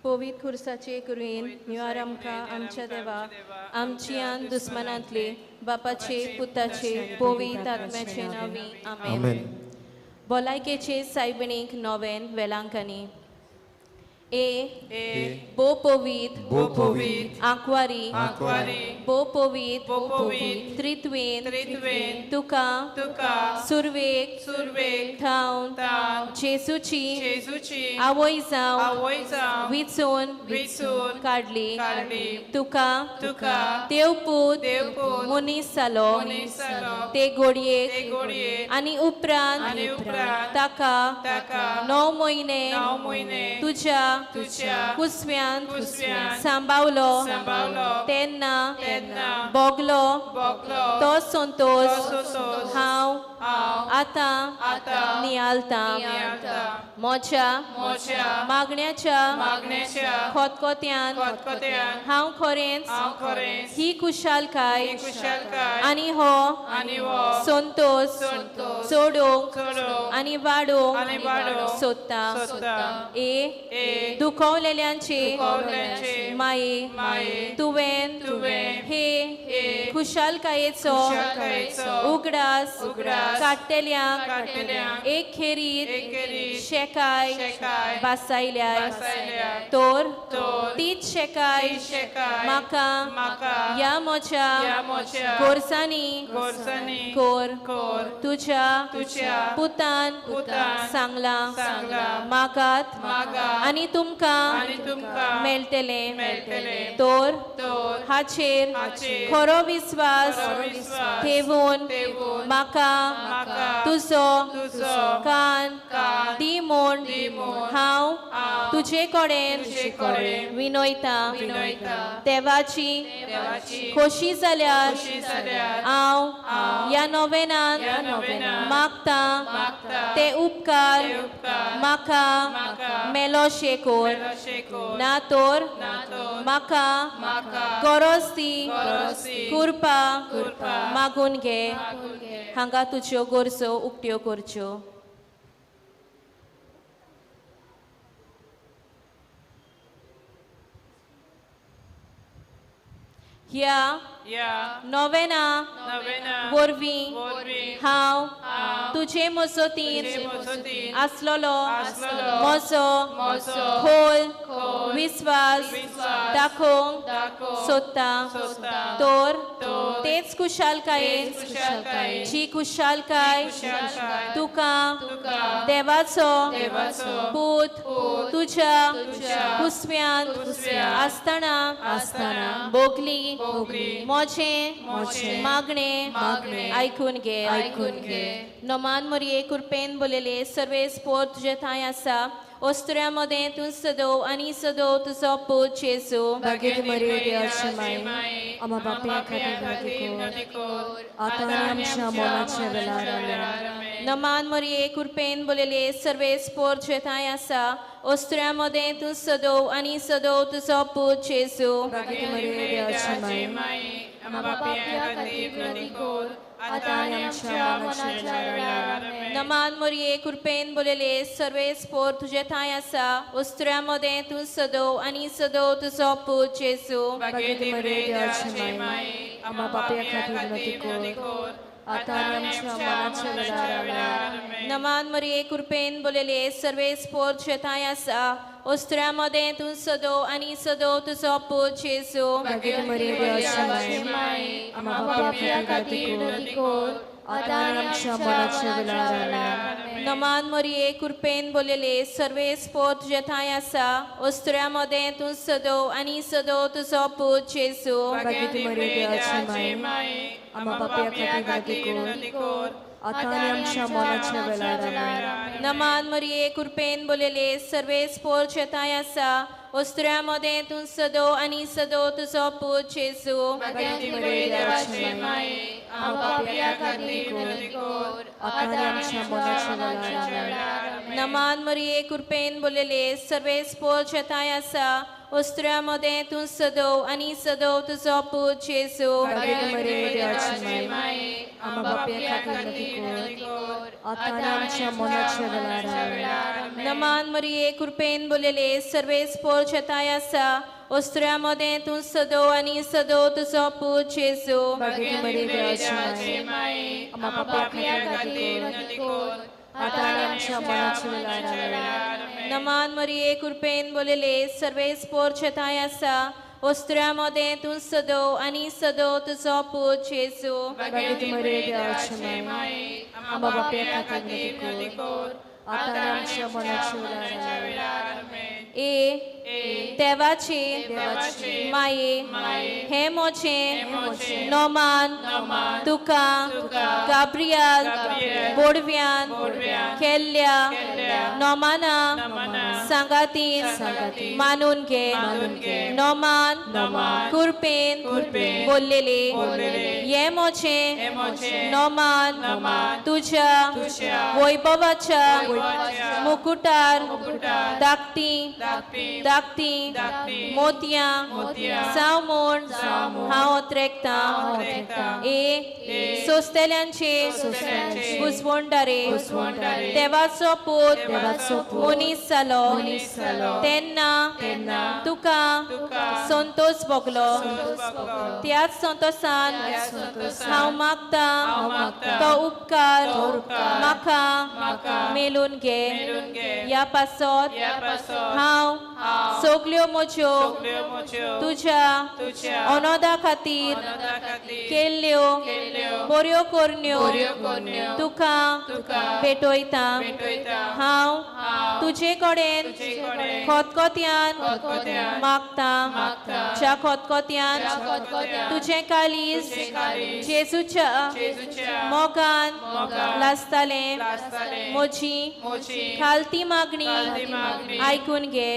पवित्र खुर्साचे कुरवेन निवार आमकां आमच्या देवा आमची आनी दुस्मनांतले बापाचे पुताचे पवित्र आत्म्याचे नांवी आमेन. भलायकेचे सायबिणीक नोवेन वेलांकनी ए बो पवित्र आंकवारी बो पवित्र त्रित्वेन तुका सुर्वेक थावन जेजूची आवय जावन विचून काडली तुका देवपूत मनीस जालो ते घोडयेक आनी उपरांत ताका 9 म्हयने तुज्या कुसव्यांत सांबावलो तेन्ना बोगलो तो संतोष हांव आतां नियालतां. म्हज्या मागण्याच्या खोतखोत्यान हांव खरेंच ही खुशालकाय आनी हो संतोष चडोवंक आनी वाडोवंक सोदता. ए दुखवलेल्यांचे माये तुवें हे खुशालकायेचो उगडास काडटल्यांक एक खेरीत शेकाय बासायल्याय तर तीच शेकाय म्हाका ह्या म्हज्या गोरसांनी कोर तुज्या पुतान सांगलां मागात आनी तुमकां मेळटलें. तर हाचेर खरो विस्वास ठेवून म्हाका तुजो कान दी म्हूण हांव तुजे कडेन विनयतां. देवाची खोशी जाल्यार हांव ह्या नोवेनान मागतां ते उपकार म्हाका मेलोशे कोर ना तर म्हाका गरज ती कृपा मागून घे. हांगा तुज्यो गरजो उक्त्यो करच्यो. ह्या नोवेना वरवीं हांव तुजे मजतीन आसलेलो म्हजो खोल विस्वास दाखोवंक सोदता. तर तेच खुशालकायेन जी खुशालकाय तुका देवाचो पूत तुज्या कुसव्यांत आसतना भोगली म्हजें मागणें आयकून घे. नमान मोरये कृपेन बोलले सर्वेस पोर तुजे थंय आसा ओस्त्र्या मदें तूं सदोव आनी सदोव तुजो पूत जेजू. नमान मोरये कृपेन बोलले सर्वेस पोर तुजे थंय आसा ओस्त्र्या मदें तूं सदोव आनी सदोव तुजो पूत जेजू. नमान मोरये कृपेन बोलले सर्वेस पोर तुजे थंय आसा ओस्त्र्या मदें तूं सदोव आनी सदोव तुजो पूत जेजू. नमान मोरये कृपेन बोलले सर्वेस पोर तुजे थंय आसा ओस्त्र्या मदें तूं सदोव आनी सदोव तुजो पूत जेजू. नमान मोरये कृपेन बोलले सर्वेस पोर तुजे थंय आसा ओस्त्र्या मदें तूं सदोव आनी सदोव तुजो पूत जेजू. नमान मोरये कृपेन बोलले सर्वेस पोर तुजे थंय आसा ओस्त्र्या मदें तूं सदोव आनी सदोव तुजो पूत जेजू. नमान मोरये कृपेन बोलले सर्वेस पोर तुजे थंय आसा ओस्त्र्या मदें तूं सदोव आनी सदोव तुजो पूत जेजू. आमच्या बापया खातीर विनंती कर, आतां आमच्या मरणाच्या वेळार. आमेन. नमान मरिये, कृपेन बोललेले, सर्वेस पोर छताय आसा, ओस्त्र्या मदें तूं सदो आनी सदो तुजो पूत जेजू. भाग्यवती मरिये, देवाची माये, आमच्या पापया खातीर विनंती कर, आतां आमच्या मरणाच्या वेळार. आमेन. नमान मरिये, कृपेन बोललेले, सर्वेस पोर छताय आसा, ओस्त्र्या मदें तूं सदो आनी सदो तुजो पूत जेजू. भाग्यवती मरिये, देवाची माये, आमच्या पापया खातीर विनंती कर, आतां आमच्या मरणाच्या वेळार. आमेन. ए देवाचे माये, हे मोचे नोमान तुका गाब्रियल बोडव्यान केल्ल्या नोमाना सांगातीन मानून घे. नोमान कुरपेन बोललेले, हे मोचे नोमान तुझ्या वैभवाच्या मुकुटार धाकटी धाकटी मोतयां साव म्हूण हांव ओत्रेकतां. ए सोंसतल्यांचे बुजवणदारे, देवाचो पूत मनीस जालो तेन्ना तुका संतोष भोगलो, त्याच संतोषान हांव मागतां तो उपकार म्हाका मेलून घे. ह्या पासत हांव सगल्यो म्हज्यो तुज्या अनोदा खातीर केल्ल्यो बऱ्यो करण्यो तुका भेटयता. हांव तुजे कडेन खतखत्यान मागता, ज्या खतखत्यान तुजें काळीज जेजूच्या मोगान लासतालें, म्हजी खालती मागणी आयकून घे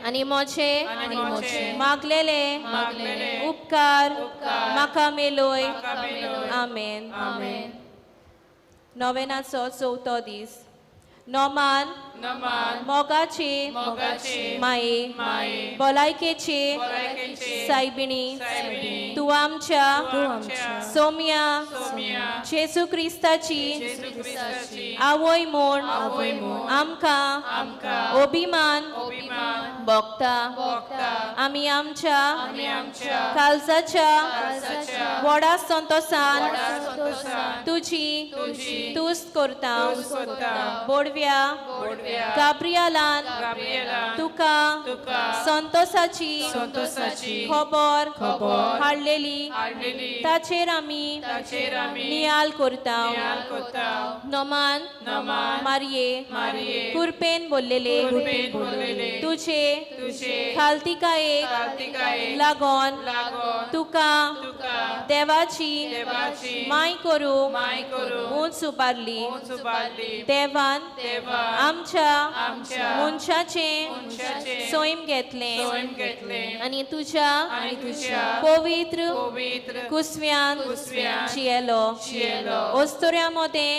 आनी म्हजे मागलेले उपकार म्हाका मेलोय. आमेन. नोवेनाचो चवथो दीस. नोमान मोगाची माये, भलायकेची सायबिणी, तूं आमच्या सोम्या जेजू क्रिस्ताची आवय म्हूण आमकां अभिमान भोगता. आमी आमच्या काळजाच्या व्हडा संतोषान तुजी तुस्त करता. बोडव्या गाब्रियलान तुका संतोषाची खबर हाडलेली, ताचेर आमी नियाल करता. नोमान मारये, कुरपेन बोललेले, तुझे खालतिकायेक लागोन तुका देवाची माय करूंक उंच उबारली. देवान आमच्या मनशाचें सैम घेतलें आनी तुज्या पवित्र कुसव्यान जियेलो. ओस्तोऱ्या मदें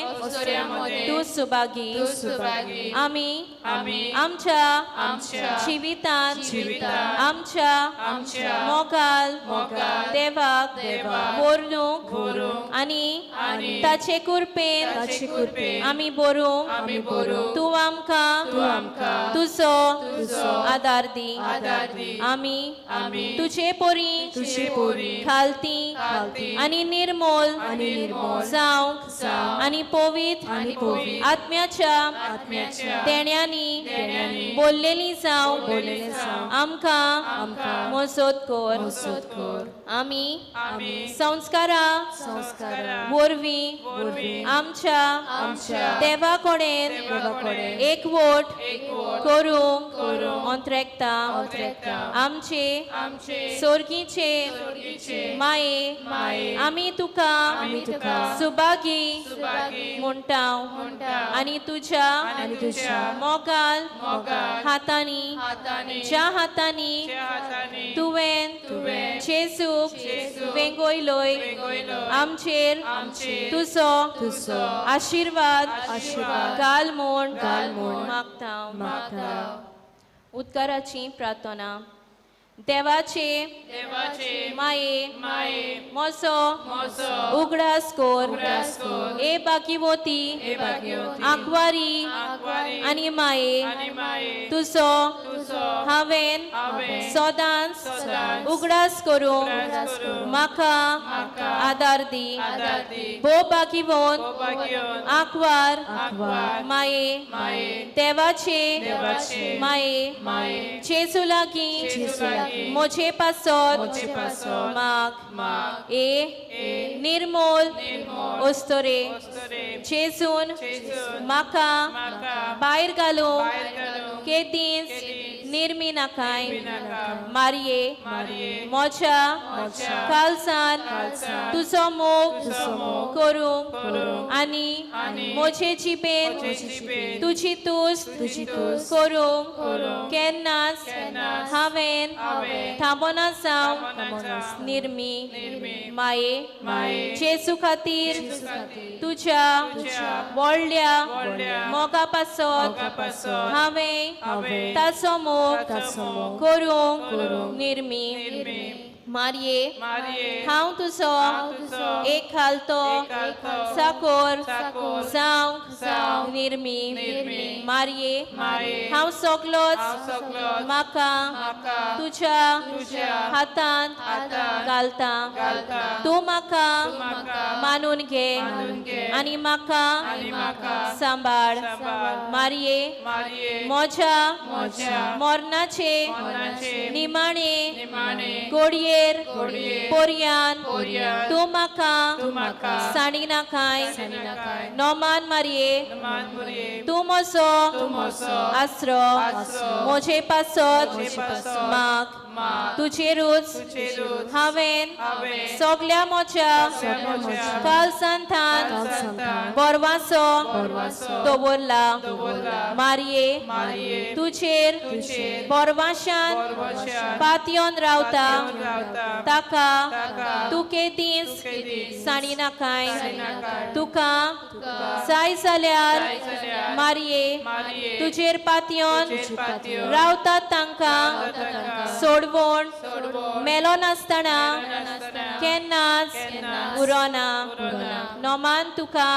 तूं सुभागी. आमी आमच्या जिवितान आमच्या मोगाल देवाक व्हरूंक आनी ताचे कृपेन आमी बरूंक तूं आमकां तुजो आदार दी. आमी तुजे परी खालती आनी निर्मोल जावंक आनी पवित्र आत्म्याच्या देण्यांनी बोल्लेली जावंक आमकां मजत कर. आमी संस्कारा वरवीं आमच्या देवा कडेन एकवट करूंक अंत्रेकता. आमचे सोर्गीचे माये, आमी तुका सुभागी म्हणटा आनी तुज्या मोगाल हातांनी, ज्या हातांनी तुवें जेजूक वेंगयलोय, आमचेर तुजो आशिर्वाद घाल म्हूण मागता. उद्गाराची प्रार्थना. देवाचे माये मोसो उगडास कोर ए बाकीवती आंकवारी आनी माये तुजो हांवें सदांच उगडास करूंक म्हाका आदार दी. भोव बाकीवंत आंकवार माये देवाचे माये जेजू लागीं मोजे पासत माग. ए निर्मोल ओस्तोरे जेजून म्हाका भायर घालूंक केदींच निर्मी नाकाय. मारये म्हज्या काळजान तुजो मोग करूंक आनी म्हजे जिबेन तुजी तुस्त करूंक केन्नाच हांवें थांबना जावंक निर्मी. माये जेजू खातीर तुज्या व्हडल्या मोगा पासत हांवें ताचो मोग करूंक निर्मी. मारये हांव तुजो एक खालतो चाकोर जावंक निर्मी. मारये हांव सगलोच म्हाका तुज्या हातांत घालता. तूं म्हाका मानून घे आनी म्हाका सांबाळ. मारये म्हज्या मरणाचे निमाणे गोडये पोरयान तूं म्हाका साणी नाकाय. नोमान मारये तूं म्हजो आसरो म्हजे पासत माग. तुजेरूच हांवें सगल्या म्हज्या काळजांतान बरवासो दवरला. मारये तुजेर बरवाशान पातयन रावता ताका तूं केदींच साणी नाकाय. तुका जाय जाल्यार मारये तुजेर पातयन रावता तांकां सोडवण मेलो नासतना केन्नाच उरोना. नोमान तुका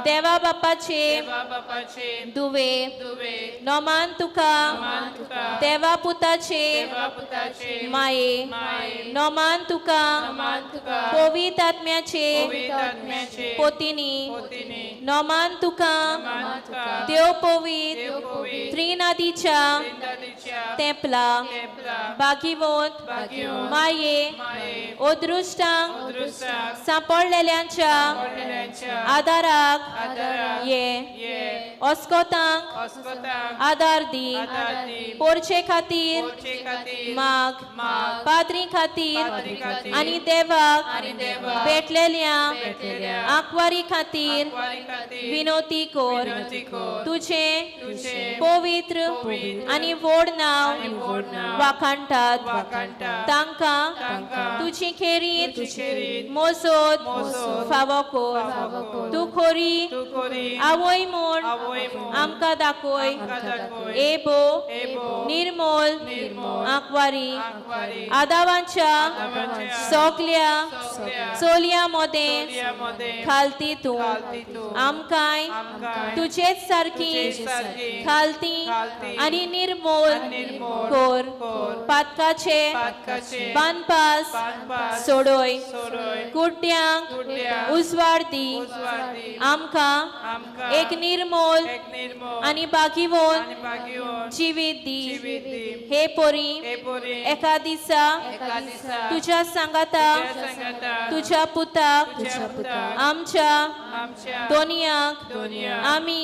देवा बापाचे दुवे. नोमान तुका देवा पुताचे माये. नोमान तुका पवित्र आत्म्याचे पोतिनी. नोमान तुका देव पवित्र त्रिनादीच्या तेंपला. बागीवंत माये अदृश्टांक सांपडलेल्यांच्या आदाराक ये. अस्कोतांक आदार दी. पोरचे खातीर माग. पाद्री खातीर आनी देवाक भेटलेल्या आंकवारी खातीर विनोती कोर. तुजें पवित्र आनी व्हड नांव वाखाणटात तांकां तुजी खेरीत मोजोत फावो कोर. तूं खोरी आवय म्हूण आमकां दाखय. ए भो निर्मोल आंकवारी आदावांच्या सगल्या चलयां मदें खालती तूं आमकांय तुजेच सारकी खालती आनी निर्मोल कोर. पातकाचे बांदपास सोडय. कुड्ड्यांक उजवाड दी. आमकां एक निर्मोल आनी बागीवंत जिवीत दी. हे पोरी एका दिसा तुज्या सांगाता तुज्या पुताक आमच्या दोनयांक आमी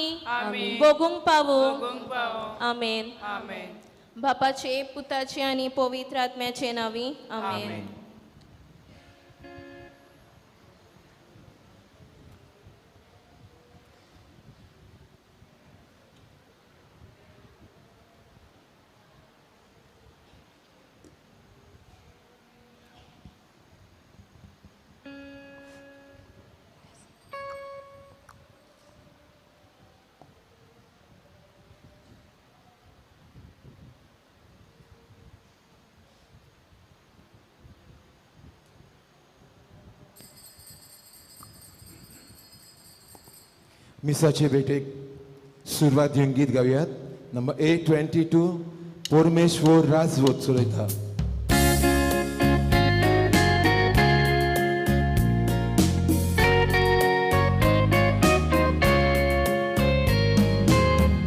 भोगूंक पावूं. आमेन. बापाचे पुताचे आनी पवित्र आत्म्याचे नांवी आमेन. मिसाचे भेटेक सुरवात घेवन गीत गावयात. नंबर 822 परमेश्वर राजवत चलयता.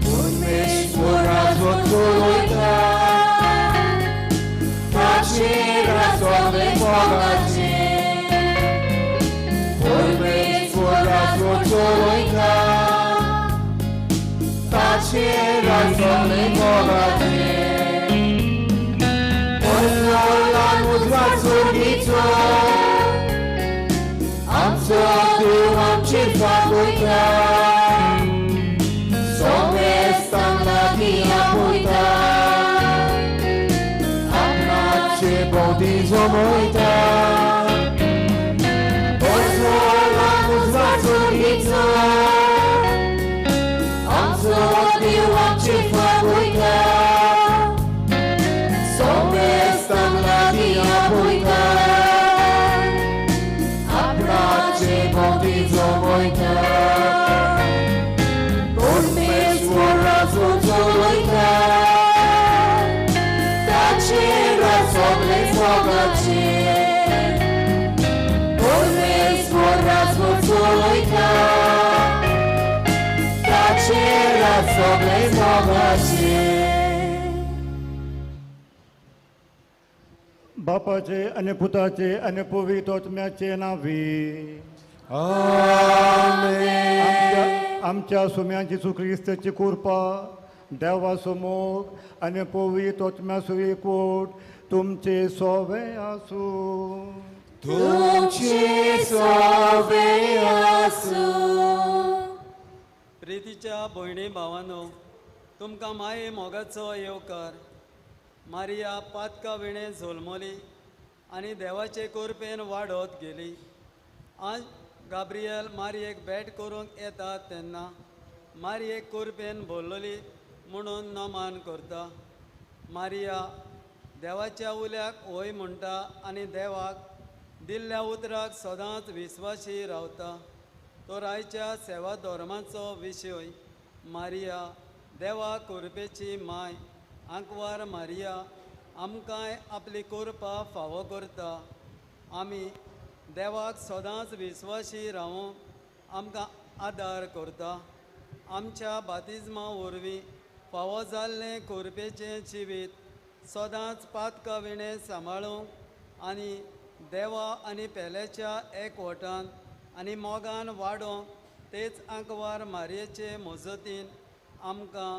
परमेश्वर राजवत चलयता, ताचेर सगळें मोगाचें. परमेश्वर राजवत चलयता, ताचेर सगळें मोगाचें. परसोलान उजवाड सोगीचो, आमचो देव आमचेर फागयता. सोमेस्तांक लागीं आपयता, आपणाचे भोंवती जमयता. परसोलान उजवाड सोगीचो, आमचो देव आमचेर फागयता. सोमेस्तांक लागीं आपयता, आपणाचे भोंवती जमयता. परमेश्वर राजवट चलयता, ताचेर सगळें मोगाचें. परमेश्वर राजवट चलयता, ताचेर सगळें मोगाचें. बापाचे आनी पुताचे आनी पवित्र आत्म्याचे नांवी. आमेन. आमच्या सुम्या जेजू क्रिस्ताची कृपा, देवाचो मोग आनी पवित्र आत्म्याचो एकवट तुमचे सोवे आसूं. तुमचे सोवे आसूं. प्रितीच्या भयणी भावानो, तुमकां माये मोगाचो येवकार. मारिया पातका विणें जल्मली आनी देवाचे कृपेन वाडत गेली. आज गाब्रियल मारयेक भेट करूंक येता तेन्ना मारयेक कृपेन भरलोली म्हणून नमान करता. मारिया देवाच्या उल्याक हय म्हणटा आनी देवाक दिल्ल्या उतराक सदांच विस्वाशी रावता. तो आयच्या सेवा धर्माचो विशय. मारिया देवा कृपेची माय आंकवार मारिया आमकांय आपली कृपा फावो करता. आमी देवाक सदांच विस्वाशी रावूंक आमकां आदार करता. आमच्या बातिज्मा वरवीं फावो जाल्लें कृपेचें जिवीत सदांच पातका विणें सांबाळूंक आनी देवा आनी पेल्याच्या एकवटान आनी मोगान वाडोवंक तेच आंकवार मारयेचे मजतीन आमकां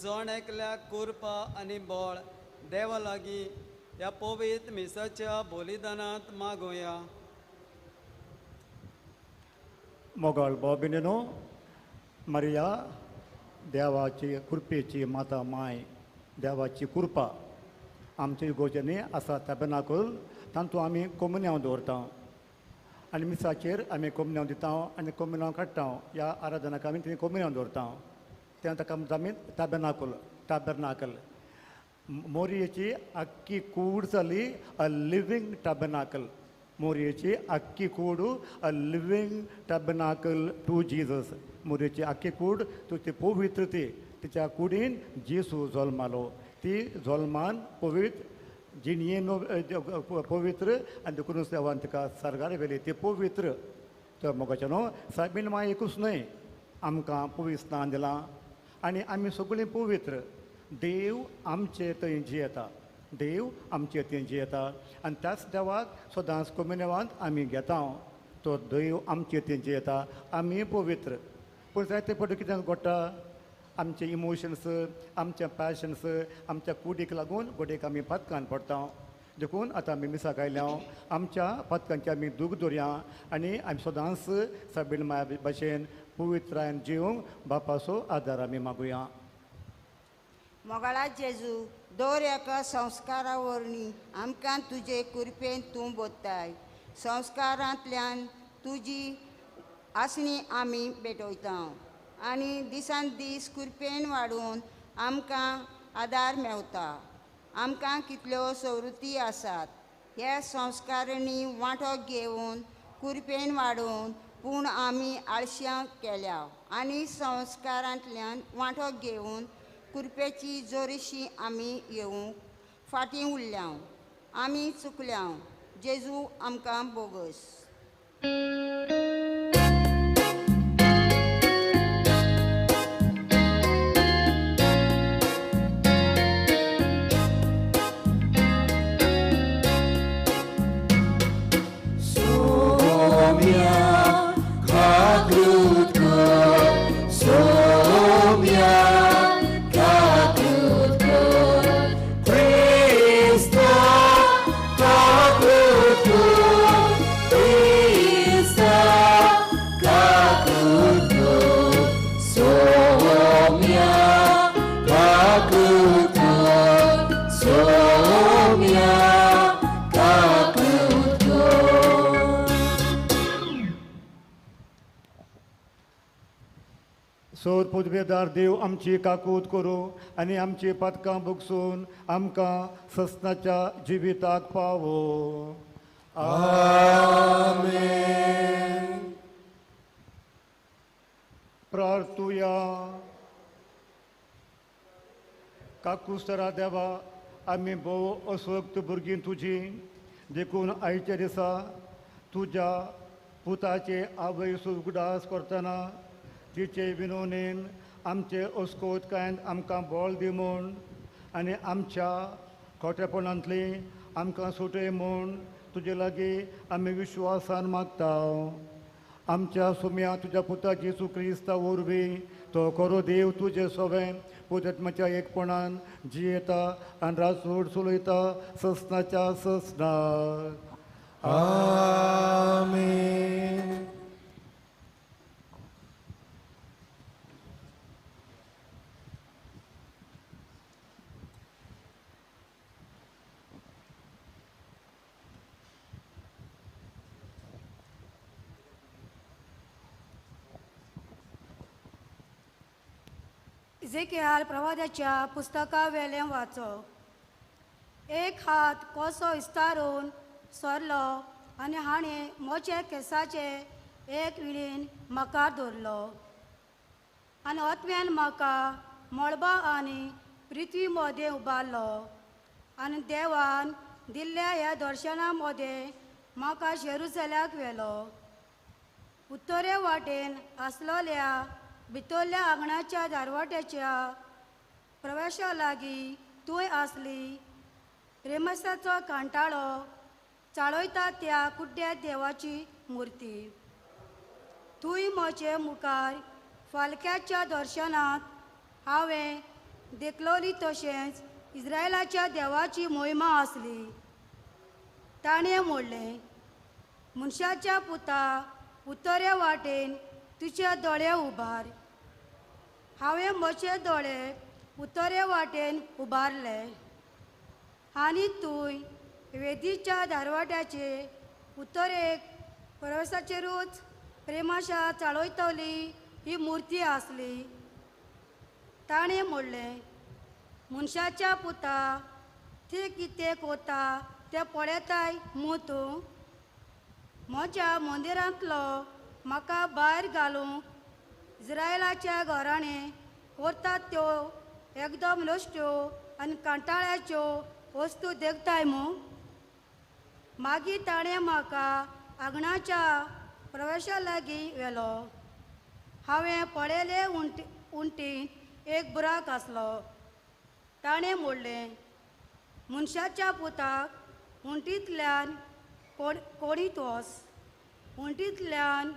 जण एकल्याक कृपा आनी बळ देवा लागीं ह्या पवित्र मिसाच्या बलिदानांत मागोया. मोगाळ भाव भयणीनो, मारिया देवाची कृपेची माता माय. देवाची कृपा आमच्या इगोर्जांनी आसा ताबेनाकूल, तातूंत आमी कोमुन्यांव दवरता आनी मिसाचेर आमी कोमुन्यांव दिता आनी कोमुन्यांव काडटा. ह्या आराधनाक आमी थंय कोमुन्यांव दवरता. तें ताका म्हणटा आमी ताबेनाकूल, ताबेर्नाकल. मोरयेची आख्खी कूड जाली अ लिवींग टॅबनाकल. मोरयेची आख्खी कूड a living tabernacle to Jesus. मोरयेची आख्खी कूड तूं ती पवित्र, ती तिच्या कुडीन जेजू जल्मालो. ती जल्मान पवित्र, जिणयेन पवित्र आनी देखूनच देवान तिका सर्गार व्हेली. ती पवित्र. तर मोगाचें न्हू सायबीण माय एकूच न्हय, आमकां पवित्र स्नान दिलां आनी आमी सगळीं पवित्र. देव आमचे थंय जियेता, देव आमचे थंय जियेता आनी त्याच देवाक सदांच कोमिनेवांत आमी घेता. तो देव आमचे थंय जियेता, आमी पवित्र. पूण जायते फावटी कितें घडटा, आमचे इमोशन्स, आमचे पॅशन्स, आमच्या कुडीक लागून घडयेक आमी पातकान पडटा. देखून आतां आमी मिसाक आयल्या, आमच्या पातकांची आमी दूख दवरया आनी आमी सदांच सायबीण माया भाशेन पवित्रायन जिवंक बापाचो आदार आमी मागुया. मोगाळा जेजू, दर एका संस्कारा वरवीं आमकां तुजे कृपेन तूं बोत्ताय. संस्कारांतल्यान तुजी आसणी आमी भेटयता आनी दिसान दीस कृपेन वाडून आमकां आदार मेवता. आमकां कितल्यो सवृत्ती आसात ह्या संस्कारांनी वांटो घेवन कृपेन वाडोवन पूण आमी आळश्यां केल्या आनी संस्कारांतल्यान वांटो घेवन कृपेची जोरीशी आमी येवंक फाटीं उरल्या. आमी चुकल्या. जेजू आमकां बोगस. सोर पुदवेदार देव आमची काकूत करूं आनी आमची पातकां भोगसून आमकां ससनाच्या जिविताक पावो. आमेन. प्रार्थुया. काकुस्तरा देवा, आमी भोव अस्वक्त भुरगीं तुजी, देखून आयच्या दिसा तुज्या पुताचे आवय उगडास करतना तिचे विनोनेन आमचे अस्कोतकायेन आमकां बळ दी म्हूण आनी आमच्या खोटेपणांतली आमकां सुटय म्हूण तुजे लागीं आमी विश्वासान मागता. आमच्या सुम्या तुज्या पुता जेजू क्रिस्ता वरवीं तो खरो देव तुजे सोवें पुतात्माच्या एकपणान जियेता आनी राजवट चलयता ससनाच्या ससनाक. आमेन. इजेकियाल प्रवादाच्या पुस्तकावेलें वाचो. एक हात कसो विस्तारून सरलो आनी हाणें म्हजे केंसाचे एक विणीन म्हाका धरलो आनी आत्म्यान म्हाका मळबा आनी पृथ्वी मदें उबारलो आनी देवान दिल्ल्या ह्या दर्शना मदें म्हाका जेरुसल्याक व्हेलो. उत्तरे वाटेन आसलोल्या भितरल्या आंगणाच्या दारवाट्याच्या प्रवेशा लागीं थंय आसली रेमसाचो कांटाळो चाळयता त्या कुड्ड्या देवाची मुर्ती. थंय म्हजे मुखार फालक्याच्या दर्शनांत हांवें देखलोली तशेंच इस्रायलाच्या देवाची मोहिमा आसली. ताणें म्हणलें, मनशाच्या पुता, उत्तरे वाटेन तुजे दोळे उबार. हांवें म्हजे दोळे उत्तरे वाटेन उबारले आनी थंय वेदीच्या दारवाट्याचे उत्तरेक प्रवेशाचेरूच प्रेमाशा चाळयतली ही मुर्ती आसली. ताणें म्हणलें, मनशाच्या पुता, ती कितें कोता तें पळयताय मू तूं? म्हज्या मंदिरांतलो म्हाका भायर घालूंक इस्रायलाच्या घराणें करतात त्यो एकदम लश्ट्यो आनी कांटाळ्याच्यो वस्तू देखताय मू? मागीर ताणें म्हाका आंगणाच्या प्रवेशा लागीं व्हेलो. हांवें पळयले उंटींत एक बुराक आसलो. ताणें म्हणलें, मनशाच्या पुताक उंटींतल्यान कोणीत वच. उंटींतल्यान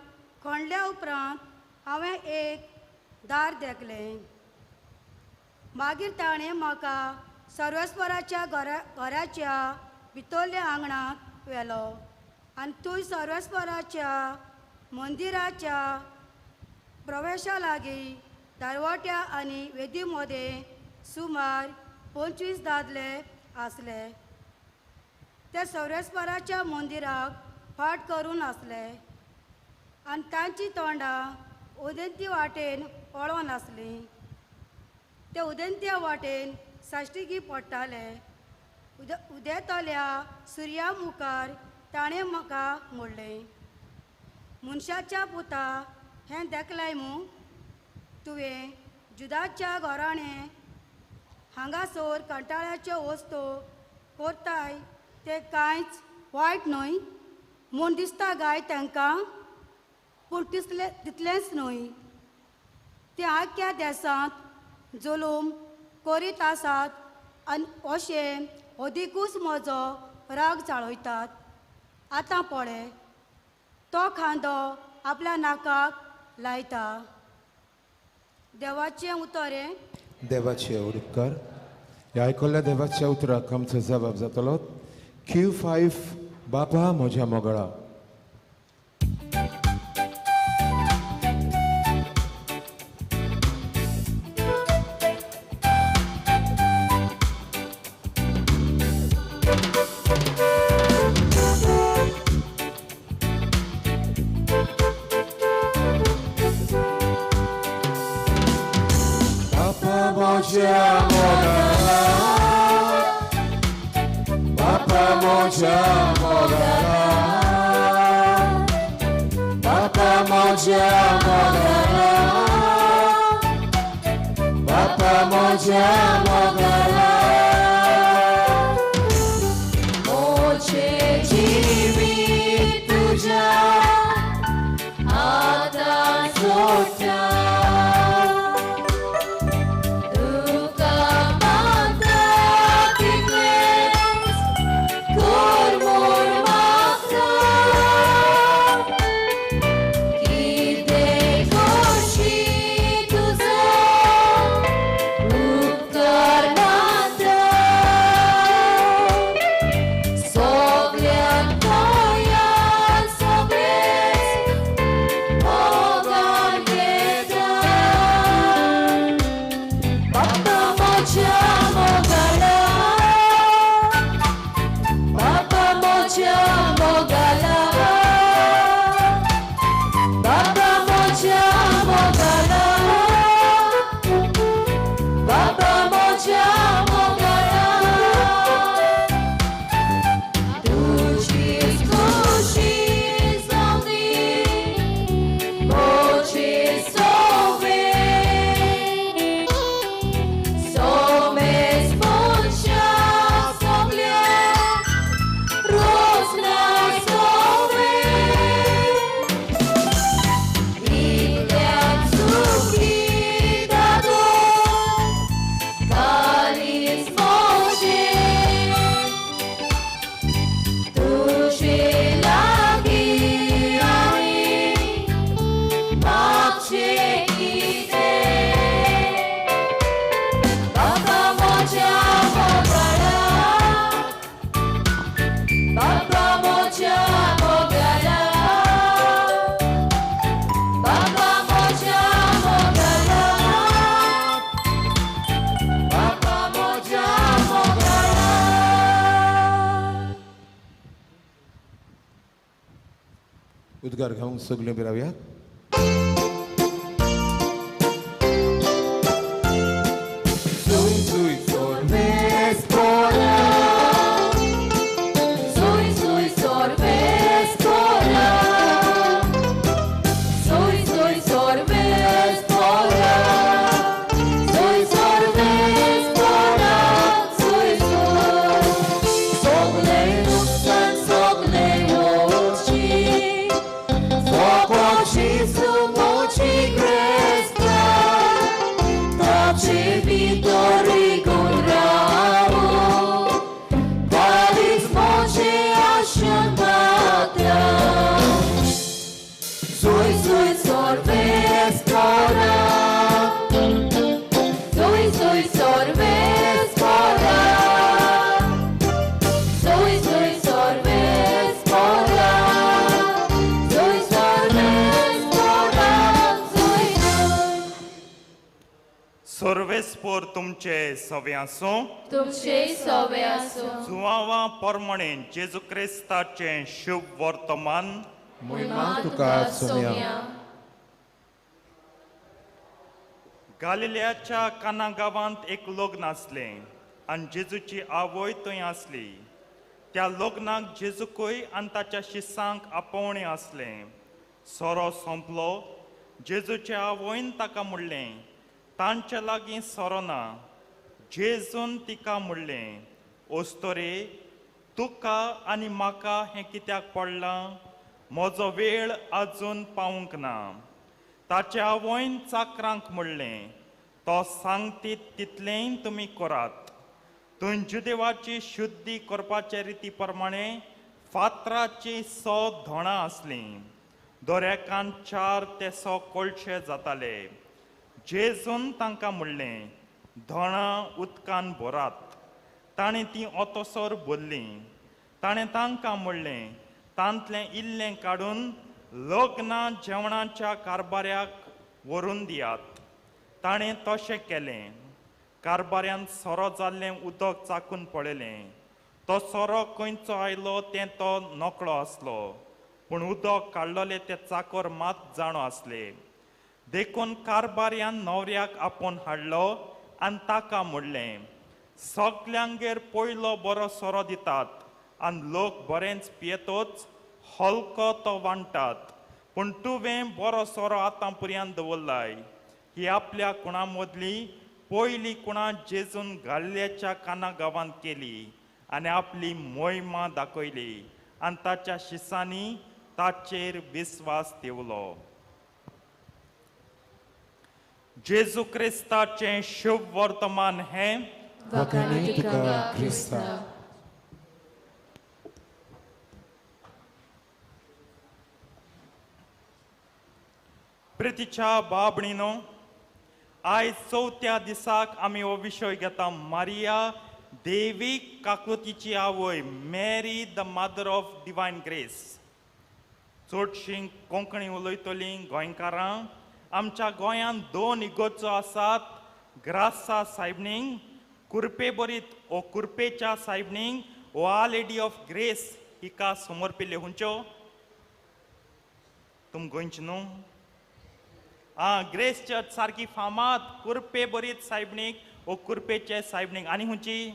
खणल्या उपरांत हांवें एक दार देखलें. मागीर ताणें म्हाका सर्वेस्वराच्या घराच्या भितरल्या आंगणांत व्हेलो आनी थंय सर्वेस्वराच्या मंदिराच्या प्रवेशा लागीं दारवाट्या आनी वेदी मदें सुमार 25 दादले आसले. ते सर्वेस्वराच्या मंदिराक फाट करून आसले आनी तांची तोंडां उदेंती वाटेन वळोन आसलीं. ते उदेंत्या वाटेन साश्टिकी पडटाले. उदेतल्या सुर्या मुखार ताणें म्हाका म्हणलें, मनशाच्या पुता हें देखलाय मू? तुवें जुदाच्या घराणें हांगासर कंटाळ्याच्यो वस्तू करताय ते कांयच वायट न्हय म्हूण दिसता गाय तांकां, पूण तितले तितलेंच न्हय, ते आख्ख्या देसांत जुलूम करीत आसात आनी अशें अदिकूच म्हजो राग चाळयतात. आतां पळय, तो खांदो आपल्या नाकाक लायता. देवाचें उतर हें. देवाचे उपकार. ह्या आयकल्ल्या देवाच्या उतराक आमचो जबाब जातलो Q5 बापा म्हज्या मोगळा. उद्गार घेवंक सगळीं बिरावया. सर्वेस्पोर तुमचे सवे आसूं, तुमचे सवे आसूं. जुवावा परमणे जेजू क्रिस्ताचें शुभ वर्तमान. महिमा तुका सोम्या. गालिलियाच्या काना गांवांत एक लग्न आसलें आनी जेजूची आवय थंय आसली. त्या लग्नाक जेजूकय आनी ताच्या शिसांक आपोवणें आसलें. सोरो सोंपलो. जेजूच्या आवयन ताका म्हणलें, तांचे लागीं सोरो ना. जेजून तिका म्हणलें, ओस्तोरे, तुका आनी म्हाका हें कित्याक पडलां? म्हजो वेळ आजून पावूंक ना. ताच्या आवयन चाकरांक म्हणलें, तो सांगतीत तितलेंय तुमी करात. थंय जुदेवाची शुद्धी करपाचे रिती प्रमाणे फातराचीं 100 धोणां आसलीं. दरेकान 4 ते 100 कोळशे जाताले. जेजून तांकां म्हणलें, धोणां उदकान भरात. ताणें तीं ओतोसर भरलीं. ताणें तांकां म्हणलें, तांतलें इल्लें काडून लग्ना जेवणाच्या कारबाऱ्याक व्हरून दियात. ताणें तशें केलें. कारबाऱ्यान सोरो जाल्लें उदक चाकून पळयलें. तो सोरो खंयचो आयलो तें तो नकळो आसलो, पूण उदक काडलोलें तें चाकोर मात जाणो आसले. देखून कारबाऱ्यान न्हवऱ्याक आपोवन हाडलो आनी ताका म्हणलें, सगल्यांगेर पयलो बरो सोरो दितात आनी लोक बरेंच पियेतोच हलको तो वांट्टात, पूण तुवें बरो सोरो आतां पर्यंत दवरलाय. ही आपल्या कुणा मदली पयली कुणा जेजून गाल्ल्याच्या काना गांवांत केली आनी आपली मोहिमा दाखयली आनी ताच्या शिसांनी ताचेर विस्वास देवलो. जेजू क्रिस्ताचें शुभ वर्तमान हें. प्रितीच्या बाबणीनो, आयज चवथ्या दिसाक आमी हो विशय घेता, मारिया देवी काकृतीची आवय, Mary the mother of divine grace. चडशीं कोंकणी उलयतलीं गोंयकारां. आमच्या गोंयांत 2 इगोर्जो आसात, ग्रासा सायबणींग कुर्पे बरीत ओ कुर्पेच्या सायबणींग ओ our lady of grace हिका समर्पिल्ल्यो. खंयच्यो तुम गोंयची न्हू? आं, ग्रेस चर्च सारकी फामाद कुर्पे बरीत सायबणीक ओ कुर्पेचे सायबणीक. आनी खंयची?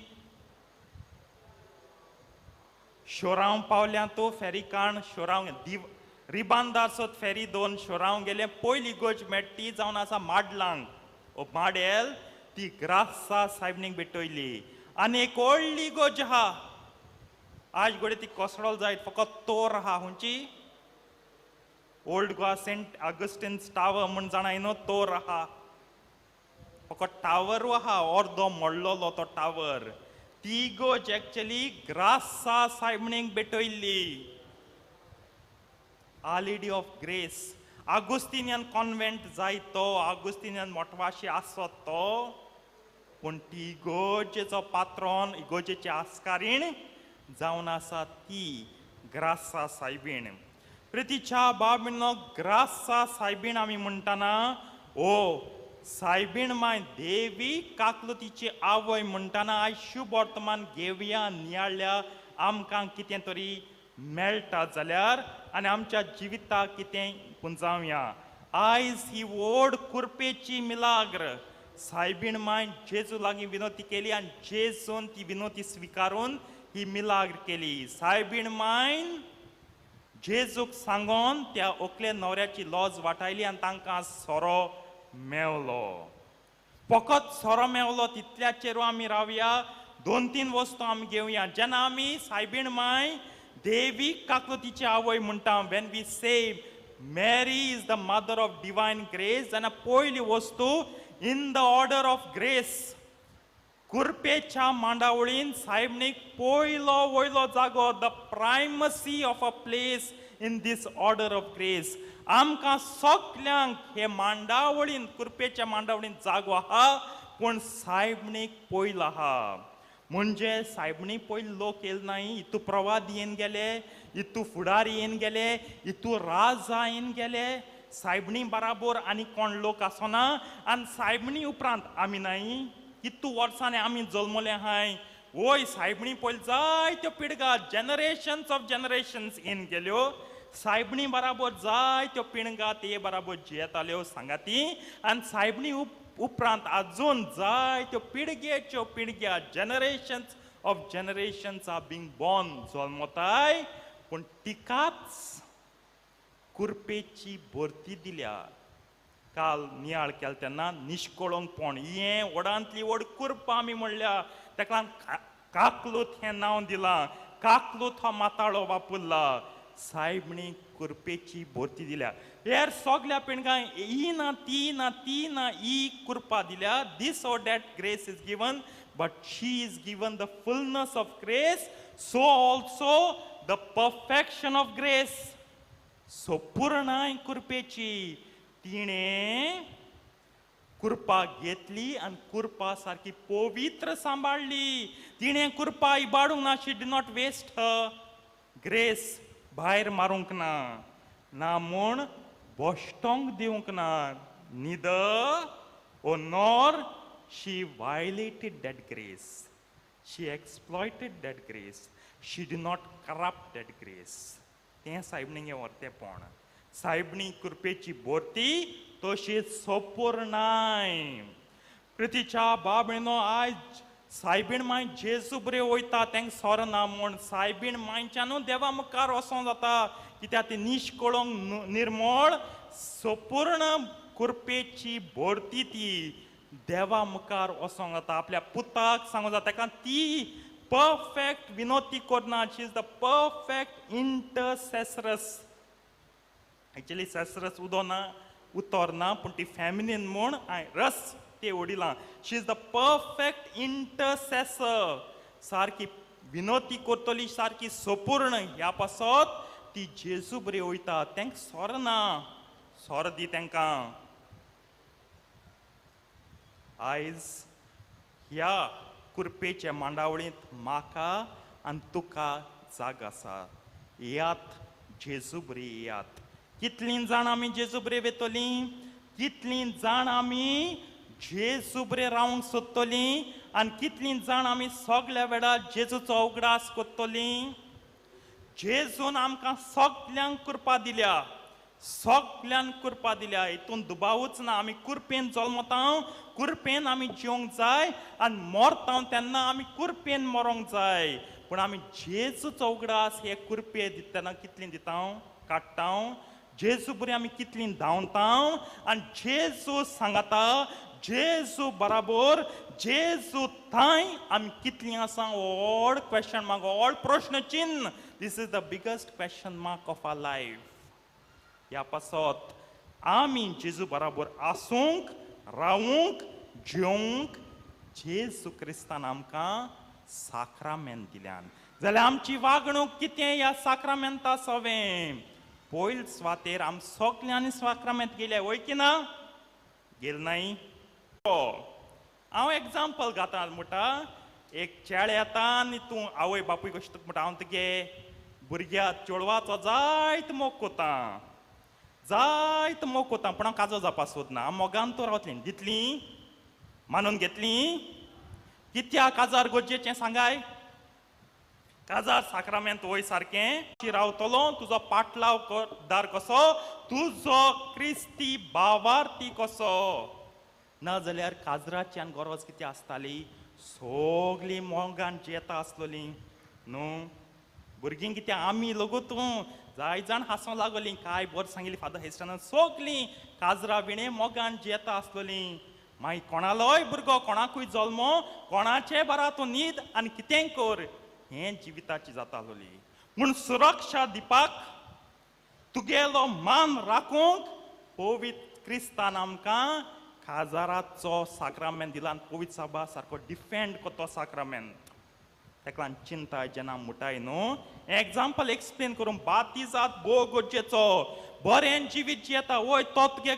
शोरांव पावल्या तो फेरीकाण शोरांव दिव रिबांदार सोत फेरी 2 शोरांव गेले. पयली इगोर्ज मेट्टी जावन आसा माडलांग ओ माडेल, ती ग्रासा सायबणीक भेटयली. आनी एक व्हडली इगोर्ज आहा, आज घडये ती कोसळोल जायत, फकत तोर आहा. खंयची? Old Goa Saint Augustine's tower म्हूण जाणा न्हू, तोर आहा, फकत टावर आहा, अर्दो मोडलोलो तो टावर. ती इगोर्ज actually ग्रासा सायबणीक भेटयल्ली. Our lady of grace, Augustinian convent जाय तो, आगुस्तिनियन मोटवाशी आसत तो, पूण ती इगोर्जेचो पात्रोन, इगोर्जेची आस्कारीण जावन आसा ती ग्रासा सायबीण. प्रितीच्या बाबीनो, ग्रासा सायबीण आमी म्हणटाना ओ सायबीण माय देवी काकलुतीची आवय म्हणटाना आयज शुभ वर्तमान घेवया, नियाळ्या आमकां कितें तरी मेळटा जाल्यार आनी आमच्या जिविताक कितें पुंजावया. आयज ही व्हड कुर्पेची मिलाग्र सायबीण माय जेजू लागीं विनोती केली आनी जेजून ती विनोती स्विकारून ही मिलाग्र केली. सायबीण मायन जेजूक सांगोन त्या ओकले न्हवऱ्याची लॉज वाटायली आनी तांकां सोरो मेवलो. फकत सोरो मेवलो तितल्याचेर आमी रावया, 2-3 वस्तू आमी घेवया. जेन्ना आमी सायबीण माय देवी काकलुतीची आवय म्हणटा, when we say Mary is the mother of divine grace, जेन्ना पयली वस्तू in the order of grace, कुर्पेच्या मांडावळीन सायबणीक पयलो वयलो जागो, the primacy of a place in this order of grace. आमकां सगल्यांक हे मांडावळीन, कुर्पेच्या मांडावळीन जागो आहा, पूण सायबणीक पयलो आहा. म्हणजे सायबणी पयलो लोक येयल नाय, इतू प्रवाद येवन गेले, इतू फुडारी येवन गेले, इतू राजा येवन गेले. सायबणी बराबर आनी कोण लोक आसना आनी सायबणी उपरांत आमी नाय. कितू वर्सांनी आमी जल्मले आहाय. वय सायबणी पयलीं जायत्यो पिळगा, जनरेशन्स ऑफ जनरेशन्स येवन गेल्यो. सायबणी बराबर जायत्यो पिळगा ते बराबर जियेताल्यो सांगाती. आनी सायबणी उपरांत आजून जायत्यो पिळगेच्यो पिळग्या, generations of generations are being born, जल्मताय. पूण तिकाच कुरपेची भरती दिल्या. काल नियाळ केल तेन्ना निश्कळंकपण हें व्हडांतली व्हड कुरपा आमी म्हणल्या, ताका काकलूत हें नांव दिलां. काकलूत हो माताळो वापरला. सायबणी कुरपेची भरती दिल्या. हेर सगल्या पिणगां ही ना ती ना ती ना ही कुरपा दिल्या. This or that grace is given, but she is given the fullness of grace, so also the perfection of grace. So पुर्णाय कुरपेची तिणें कुरपा घेतली आनी कुरपा सारकी पवित्र सांबाळ्ळी. तिणें कुरपा इबाडूंक ना. She did not waste her grace. भायर मारूंक ना, ना म्हूण बोश्टोंक दिवंक ना. Neither or nor she violated that grace. She exploited that grace. She did not corrupt that grace. तें सायबणीगें व्हरतेंपण. सायबणी कृपेची भरती तशीच सोपूर्णाय. प्रितीच्या बाबणो आयज सायबीण माय जेजू बरें वयता तेंक सोर ना म्हूण सायबीण मायच्यानू देवा मुखार वचोंक जाता, कित्याक ती निश्कळंक निर्मळ सोपूर्ण कुरपेची भरती ती देवा मुखार वचोंक जाता. आपल्या पुताक सांगूंक जाता, ताका ती परफेक्ट विनोती करना. She is the perfect intercessoress. Actually सेसरस उदो ना, उतर ना, पूण ती फॅमिलीन म्हूण हांवें रस ते उडिलां. She is the perfect intercessor. सारकी विनोती करतली, सारकी सोपूर्ण. ह्या पासत ती जेजू बरी वयता. तेंक सोर ना, सोर दी तेंकां. आयज ह्या कुरपेच्या मांडावळींत म्हाका आनी तुका जाग आसा. येयात जेजू बरी येयात. कितलीं जाण आमी जेजू बरे वेतलीं, कितलीं जाण आमी जेजू बरे रावंक सोदतलीं, आनी कितलीं जाण आमी सगल्या वेळार जेजूचो उगडास करतलीं. जेजून आमकां सगल्यांक कृपा दिल्या, सगल्यांक कृपा दिल्या, हितून दुबावूच ना. आमी कुरपेन जल्मता, कुरपेन आमी जिवंक जाय, आनी मरता तेन्ना आमी कुरपेन मरोंक जाय. पूण आमी जेजूचो उगडास हे कुरपे दितना कितलीं दिता काडटा, जेजू बरी आमी कितलीं धांवता, आनी जेजू सांगता, जेजू बराबर जेजू थंय आमी कितलीं आसा. व्हड क्वेश्चन मार्क, व्हड प्रश्न चिन्न. This is the biggest question mark of our life. ह्या पासत आमी जेजू बराबर आसूंक, रावूंक, जिवंक जेजू क्रिस्तान आमकां साक्रामेंत दिल्यान. जाल्यार आमची वागणूक कितें ह्या साक्रामेंता सवें? पयल सुवातेर आम सगल्यांनी साक्रामेंत गेले, वय की ना? गेल नाय. हांव एग्जाम्पल घाता म्हणटा, एक चेडे येता आनी तूं आवय बापूय कशें तुका म्हणटा, हांव तुगे भुरग्या चेडवाचो जायत मोग कोता, जायत मोग कोता, पूण हांव काजो जावपा सोदना. हांव मोगान तूं रावतली, दितली मानून घेतली. कित्याक काजार गरजेचें सांगाय? काजार साक्रामेंत वय सारकें रावतलो, तुजो पाटलाव दार कसो, तुजो क्रिस्ती बावार्थी कसो. ना जाल्यार काजराची आनी गरज कितें आसताली? सगलीं मोगान जेता आसलोलीं न्हू. भुरगीं कितें आमी लोगू तूं जाय जाण हांसोंक लागोलीं, काय बरें सांगिल्ली फादर हेस्टनान. सगलीं काजरा विणें मोगान जेता आसलोलीं. मागीर कोणालोय भुरगो कोणाकूय जल्मो, कोणाचे बरा तूं न्हीद आनी कितेंय कर, हें जिविताची जाता आसलोली. पूण सुरक्षा दिवपाक, तुगेलो मान राखूंक पवित्र क्रिस्तान आमकां काजाराचो साक्रामेंत दिला. आनी पवित्र साबा सारको डिफेंड करतो साक्रामेंत. ताका लागून चिंता जेन्ना मुटाय न्हू, एग्जाम्पल एक्सप्लेन करूं. बातिजाद भोव गरजेचो. बरें जिवीत जियेता वय तो तुगे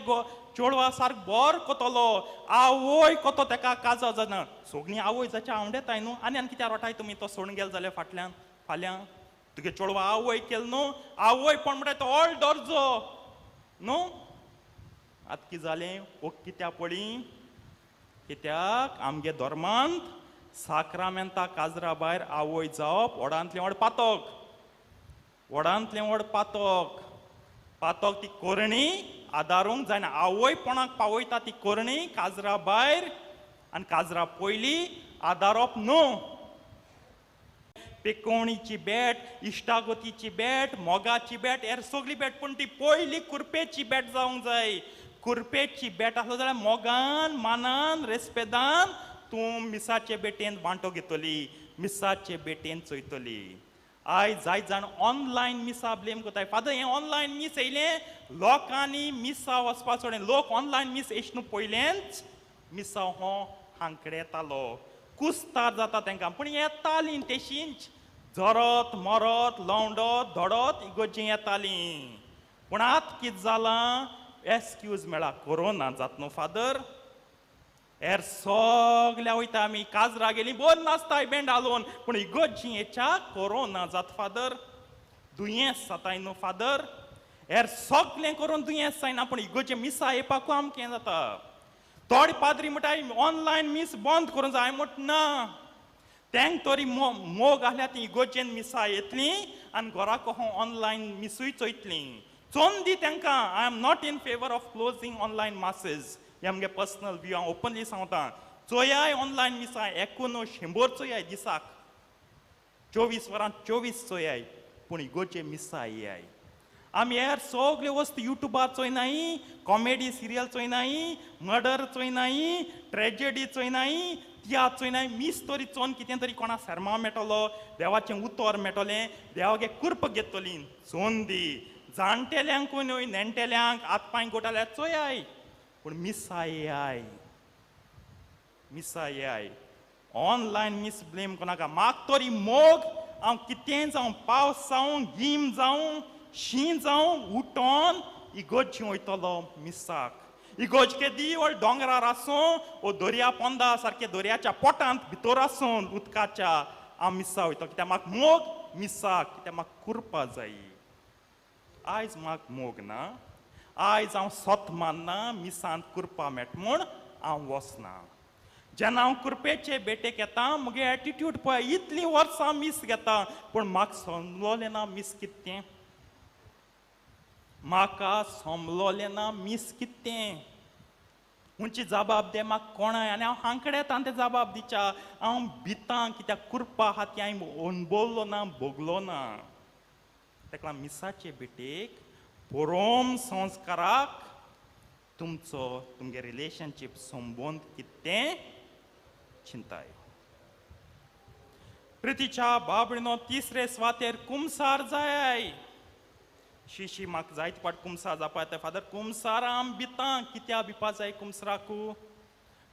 चेडवा सारको बरो कोतलो, आवय कोतो तेका काजो जाना. सगळीं आवय जाच्या आवडेताय न्हू, आनी आनी कित्याक रोटाय तुमी तो सोडून गेले जाल्यार फाटल्यान फाल्यां तुगे चेडवा आवय केल न्हू, आवय पण म्हणटा तो ऑल दर्जो न्हू. आतां कितें जालें? ओ कित्याक पडली? कित्याक आमगे धर्मांत साक्रामेंता काजरा भायर आवय जावप व्हडांतलें व्हड पातक, व्हडांतलें व्हड पातक. पातक ती करणी आदारूंक जायना. आवयपणाक पावयता ती करणी काजरा भायर, आनी काजरा पयलीं आदारप न्हू. पेकोवणीची भेट, इश्टागतीची भेट, मोगाची भेट, हेर सगळी भेट, पूण ती पयली कुरपेची भेट जावंक जाय. कुरपेची भेट आसलो जाल्यार मोगान, मानान, रेस्पेदान तूं मिसाचे भेटेन वांटो घेतली, मिसाचे भेटेन चोयतली. आयज जायत जाण ऑनलायन मिसा ब्लेम करताय. फादर हें ऑनलायन मीस येयलें, लोकांनी मिसा वचपा सोडलें, लोक ऑनलायन मीस येश न्हू पयलेंच मिसा हो हांकडेतालो, कुस्तार जाता तांकां, पूण येतालीं तेशींच जरत मरत लवंडत धडत इगोर्जी येतालीं. पूण आतां कितें जालां, एक्सक्यूज मेळ्ळा, कोरोना जात न्हू फादर, हेर सगल्या वयता आमी, काजरा गेली बोर नाचताय बेंड हालोवन, पूण इगोर्जी हेच्या कोरोना जात फादर, दुयेंस जाताय न्हू फादर, हेर सगलें करून दुयेंस जायना, पूण इगोर्जे मिसा येवपाकू आमकां हें जाता. थोडे पाद्री म्हणटाय ऑनलायन मीस बंद करूंक जाय, हांवें म्हणटा ना, तेंक तरी मोग आसल्यार ती इगोर्जेन मिसा येतलीं आनी घराक ऑनलायन मिसूय चोयतलीं. चोन दी तांकां. I am not in favour of closing online masses, हें आमगे पर्सनल व्यू, हांव ओपनली सांगता. चोयाय ऑनलायन मिसां 100 चोयाय दिसाक, 24 वरां 24 चोयाय, पूण इगोर्जे मिसा येयाय. आमी हेर सगल्यो वस्तू युट्यूबार चोयनाय, कॉमेडी सिरियल चोयनाय, मर्डर चोयनाय, ट्रेजेडी चोयनाय, तियात्र चोयनाय, मीस तरी चोन कितें तरी कोणा सरमा मेळटलो, देवाचें उतर मेळटलें, देवागे कुर्प घेतली. चोन दी जाणटेल्यांकूय न्हय, नेणटेल्यांक हात पांय गोटाल्यार चोयाय, पूण मिसा येयाय, मिसा येयाय. ऑनलायन मीस ब्लेम करनाका. म्हाका तरी मोग, हांव कितें जावं, पावस जावं, गीम जावं, शीं जावं, उठोन इगोर्जी वयतलो मिसाक. इगोर्ज केदी व्हड दोंगरार आसूं वो दर्या पोंदा सारके दर्याच्या पोटांत भितर आसूं उदकाच्या, हांव मिसा वयतो, कित्याक म्हाका मोग मिसाक, कित्याक म्हाका कुरपा जाय. आयज म्हाका मोग ना, आयज हांव सत मानना, मिसांत कुरपा मेळटा म्हूण हांव वचना. जेन्ना हांव कुरपेचे भेटेक येता म्हगे एटिट्यूड पळय, इतलीं वर्सां मीस घेता पूण म्हाका समजलें ना मीस कितें, म्हाका समजलें ना मीस कितें, उंची जबाब दे म्हाका कोणाय, आनी हांव हांकडेता ते जबाब दिच्या, हांव भितां कित्याक कुरपा आहा ती हांवें अणभवलो ना, भोगलो ना. ताका मिसाचे भेटेक परोम संस्काराक तुमचो तुमगे रिलेशनशीप संबंद कितें चिंताय. प्रितीच्या बाबडीनो तिसरे सुवातेर कुमसार जाय. शिशी म्हाका जायते फावट कुमसार जावपा येता. फादर कुमसार आम भितां, कित्या भिवपा जाय कुमसराकू,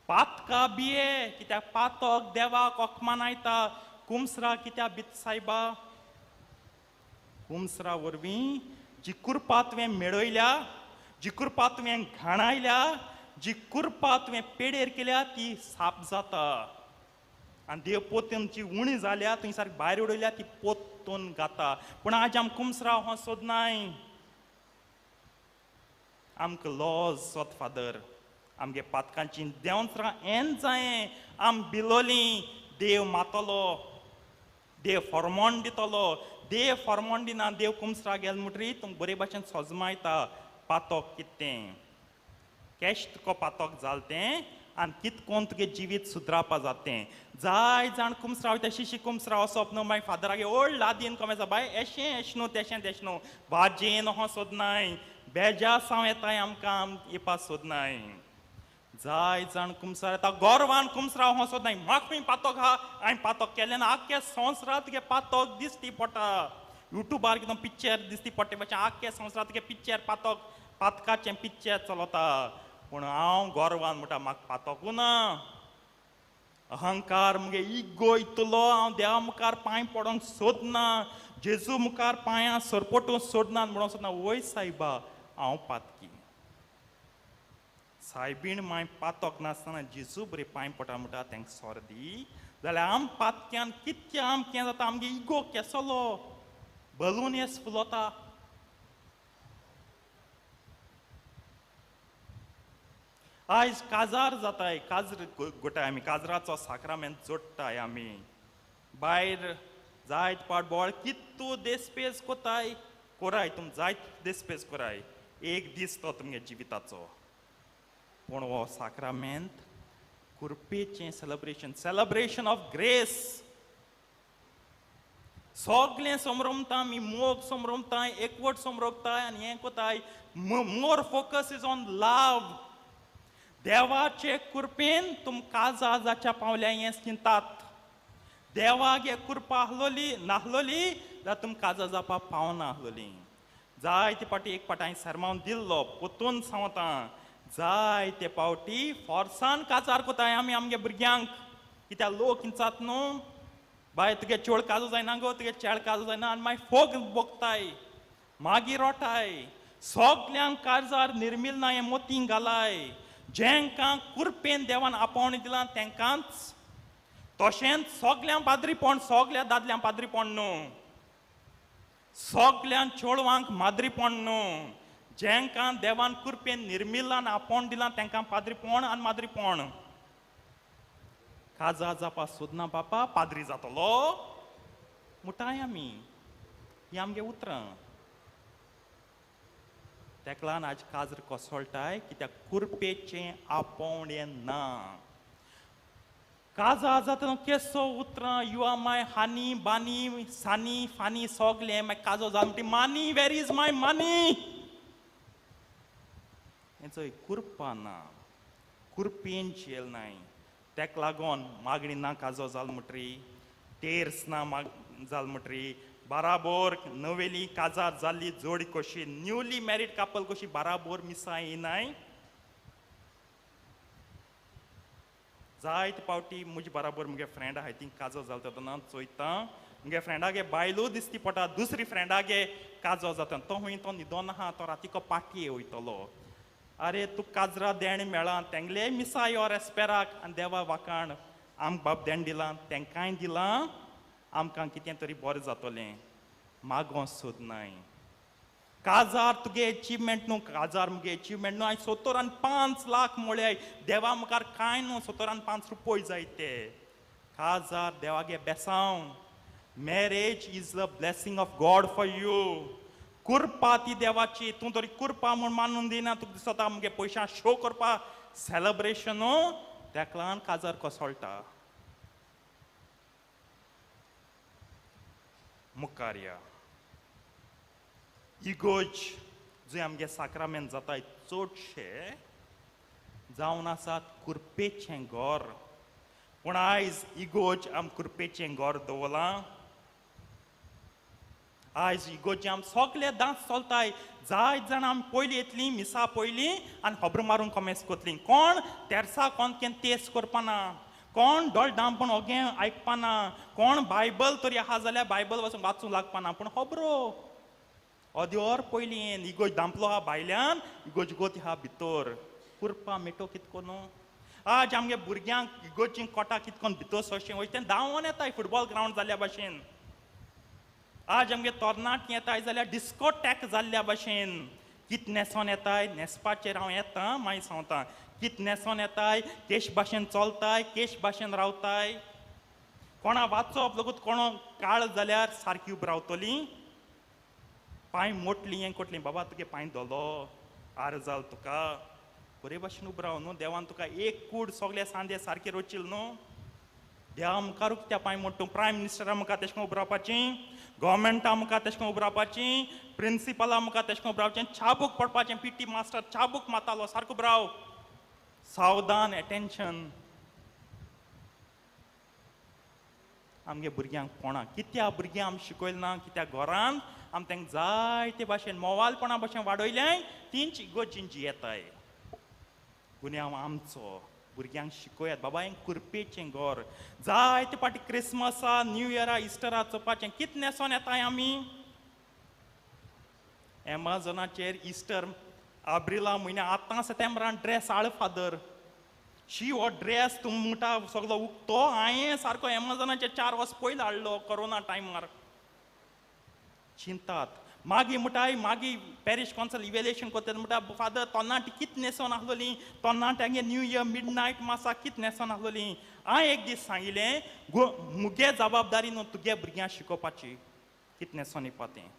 पातका बिये, कित्याक पातक देवाक अकमानायता, कुमसरा कित्या भीत सायबा. कुमसरा वरवीं जी कुरपा तुवें मेळयल्या, जी कुरपा तुवें घाणायल्या, जी कुरपा तुवें पेडेर केल्या ती साप जाता, आनी देव पोतून जी उणी जाल्या तुवें सारकी भायर उडयल्या ती पोतून गाता. पूण आज आम कुमसरा हो सोदनाय, आमकां लॉज सोद फादर, आमगे पातकांची देंवसरां एन जायें, आम बिलोली देव मातलो, देव फॉर्मोन दितलो, देव फॉर्मोन दिना, देव कुमसरा गेल म्हणटरी तुमकां बरे भाशेन सोजमायता पातक कितें, कॅश तुका पातक जाल तें आनी कितकोन तुगे जिवीत सुदरापा जाता तें. जाय जाण कुमसरा वयता, शिशी कुमसरा वचप न्हू, मागीर फादरागे व्हड लादीन कोमेसा बाय एशें एश न्हू तेशें तेश न्हू, वाजेन हो सोदनाय, बेजासांव येताय आमकां येवपा सोदनाय. जाय जाण कुमसार येता, गोरवान कुमसरा हो सोदनाय, म्हाका खंय पातक आहा, हांवें पातक केलें ना, आख्खे संवसारांत तुगे पातक दिसती पडटा, युट्यूबार कितें पिक्चर दिसती पडटा भाशेन आख्खे संवसारांत तुगे पिक्चर पातक पातकाचें पिक्चर चलता. पूण हांव गोरवान म्हणटा म्हाका पातकू ना, अहंकार मुगे इगो इतलो, हांव देवा मुखार पांय पडोंक सोदना, जेजू मुखार पांयां सरपटूंक सोदना, म्हणूंक सोदना वय सायबा हांव पातकी, सायबीण माय पातक नासतना जेजू बरें पांय पडटा म्हणटा तांकां सोर दी जाल्यार आम पातक्यान कितकें आमकें जाता, आमगे इगो केसलो बलून येस फुलोता. आयज काजार जाताय, काजर गोटाय आमी, काजराचो साक्रामेंत जोडटाय आमी, भायर जायत पाट बोळ कितू देसपेस कोताय कोराय, तुम जायत देसपेस कोराय, एक दीस तो तुमगे जिविताचो. पूण हो साक्रामेंत कुरपेचें सेलेब्रेशन, सेलेब्रेशन ऑफ ग्रेस. सगळें समरमता आमी, मोग समरमताय, एकवट समरमताय आनी हें कोताय. More focus is on love. देवाचे कृपेन तुम काजा जाच्या पावल्या हें चिंतात. देवाक हे कृपा आहलोली नाहलोली जाल्यार तुम काजा जावपा पावना आहलोली. जायते पाटी एक पाट हांवें सरमावन दिल्लो पोतून सांगता, जायते पावटी फोर्सान काजार कोताय आमी आमगे भुरग्यांक. कित्याक लोक इंचात न्हू, बाय तुगे चोड काजू जायना गो, तुगे चेड काजू जायना, आनी मागीर फोग भोगताय, मागीर रोटाय. सगल्यांक काजार निर्मिल ना हें मोतीं घालाय. जेंकां कुरपेन देवान आपोवणें दिलां तेंकांच. तशेंच सगल्यांक पाद्रीपण, सगल्या दादल्यांक पाद्रीपण न्हू, सगल्यांक चेडवांक माद्रीपण न्हू. जेंकां देवान कुरपेन निर्मिलान आपोवण दिलां तेंकां पाद्रीपण आनी माद्रीपण. काजा जावपा सोदना बापा, पाद्री जातलो मुटाय आमी. ही आमगे उतरां. तेका लागून आज काजर कोसळटाय कित्याक कुरपेचें आपोवणें ना. काजा जाता केसो उतरां, you are my honey bunny sunny funny सगलें. मागीर काजो जाल म्हणटी money, where is my money. हेंचो कुरपा ना, कुरपेन झेल नाय. तेका लागून मागणी ना काजो जाल म्हणटरी, तेर्स ना माग जाल म्हणटरी, बाराबोर नवेली काजार जाल्ली जोडी कशी, न्यूली मॅरीड कापल कशी बाराबोर मिसां येनाय. जायते पावटी म्हजे बराबर मुगे फ्रेंड आहाय ती काजो जाता तेन्ना चोयता, मुगे फ्रेंडागे बायलो दिसती पडटा, दुसरी फ्रेंडागे काजो जाता, तो हुंय तो न्हिदोन आहा, तो रातीको पाटये वयतलो. अरे तूं काजरा देण मेळा तेंगले मिसा यो रेस्पेराक आनी देवा वाखाण आमकां बाब देण दिलां तेंकांय दिलां, आमकां कितें तरी बरें जातलें. मागों सोदनाय. काजार तुगे एचिवमेंट न्हू, काजार मुगे एचिवमेंट न्हू. हांवें 70 आणि 5 लाख मोळ्याय देवा मुखार कांय न्हू, 70 आणि 5 रुपय जाय ते. काजार देवागे बेसांव. Marriage is the blessing of God for you. कुरपा ती देवाची, तूं तरी कुरपा म्हूण मानून दिना. तुका दिसता मुगे पयशां शो करपा सेलेब्रेशन, तेका लागून काजार कोसळटा. मुखार या. इगोज जंय आमगे साक्रामेंत जाताय चडशे जावन आसात कुरपेचें घर. पूण आयज इगोज आम कुरपेचें घर दवरलां. आयज इगोजी आम सगळे दांत चलताय. जायत जाणां आमी पयलीं येतलीं मिसा पयलीं आनी खबरो मारूंक कोमेस कोतलीं. कोण तेर्सा कोण केन्ना तेस करपाना, कोण दोळ दामपण ओगे आयकपाना, कोण बायबल तरी आहा जाल्यार बायबल वचून वाचूंक लागपाना, पूण खबरो अद्योर पयलीं येन. इगोज दामपलो आहा भायल्यान, इगोज गोती आहा भितर. कुरपा मेटो कितको न्हू. आज आमगे भुरग्यांक इगोजी कोटा कितकोन भितर सरचें वयता तें धांवोन येताय फुटबॉल ग्रावंड जाल्ल्या भाशेन. आज आमगे तरणाटीं येताय जाल्यार डिस्कोटॅक जाल्ल्या भाशेन. कित न्हेसोन येताय, न्हेसपाचेर हांव येता मागीर सांगता. कित न्हेसोन येताय, केश भाशेन चलताय, केश भाशेन रावताय. कोणा वाचप लगूत कोणो काळ जाल्यार सारकी उब रावतली. पांय मोटली हें कोटली, बाबा तुगे पांय धोलो आर जाल तुका, बरे भाशेन उब राव न्हू. देवान तुका एक कूड सगळे सांदे सारके रोचील न्हू. देवा मुखार कित्याक पांय मोडटा? प्रायम मिनिस्टरा मुखार तेशें करून उब रावपाचें, गव्हर्मेंटा मुखार तेशें करून उब रावपाचें, प्रिंसिपला मुखार तेशें करून उब रावचें, चाबूक पडपाचें. पी टी मास्टर चाबूक मारतालो, सारको उब राव, सावधान, एटेन्शन. आमगे भुरग्यांक कोणा कित्याक भुरग्यांक आमी शिकयलें ना? कित्याक घरांत आमी तांकां जायते भाशेन मोवालपणा भाशेन वाडयलें, तींच इगोजीन जियेताय. गुन्यांव आमचो. भुरग्यांक शिकयात बाबा हें कुरपेचें घर. जायते पाटी क्रिसमसा, न्यू इयरा, इस्टरा चोवपाचें कित न्हेसोन येताय आमी. एमेझॉनाचेर इस्टर आब्रिला म्हयन्या आतां सेतेंब्रान ड्रेस हाड फादर. शी, हो ड्रेस तूं म्हणटा सगलो उगतो. हांवें सारको एमेझॉनाचेर 4 वर्स पयलीं हाडलो कोरोना टायमार. चिंतात मागीर म्हणटाय, मागीर पॅरीश कौन्सिल इवेल्युएशन करता म्हणटा, फादर तरणाटी कित न्हेसोन आसलोली, तरणाट्यांगे न्यू इयर मिड नायट मासाक कित न्हेसोन आसलोली. हांवें एक दीस सांगिल्लें, गो मुगे जबाबदारी न्हू तुगे भुरग्यांक शिकोवपाची कित न्हेसोन येवपा तें.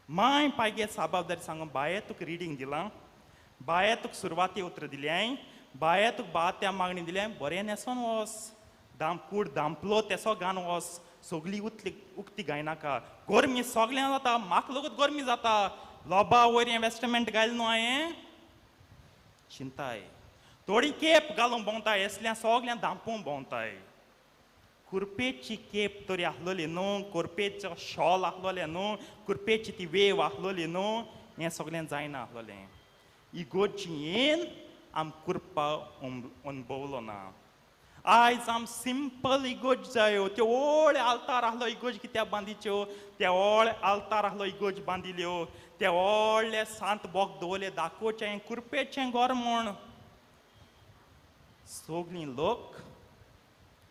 माय पायगे जबाबदारी सांगू, बाये तुका रिडींग दिलां, बाये तुका सुरवाती उतरां दिल्याय, बाये तुका बा त्या मागणी दिल्या, बरें न्हेसोन वच, दाम कूड दामपलो तेसो घान वच. सगळी उतली उक्ती गायनाका. गरमी सगळ्यां जाता, म्हाका लोकूच गरमी जाता. लोबा वयर हें वेस्टमेंट घायल न्हू हांवें चिंताय. थोडी केप घालूंक भोंवताय, असल्या सगळ्यां धांपूंक भोंवताय. कुरपेची केप तरी आसलोली न्हू, कुरपेचो शॉल आसलोलें न्हू, कुरपेची ती वेव आसलोली न्हू, हें सगळें जायना आसलोलें. इगोर्जी येन आम कुरपा अणभवलो ना. आयज आम सिंपल इगोर्ज जायो. त्यो व्हड आल्तार आसलो इगोर्ज कित्याक बांदिच्यो, ते व्हड आल्तार आसलो इगोर्ज बांदिल्यो, ते व्हडले सांत बोक दवरले दाखोवचें कुरपेचें घर म्हूण. सगळीं लोक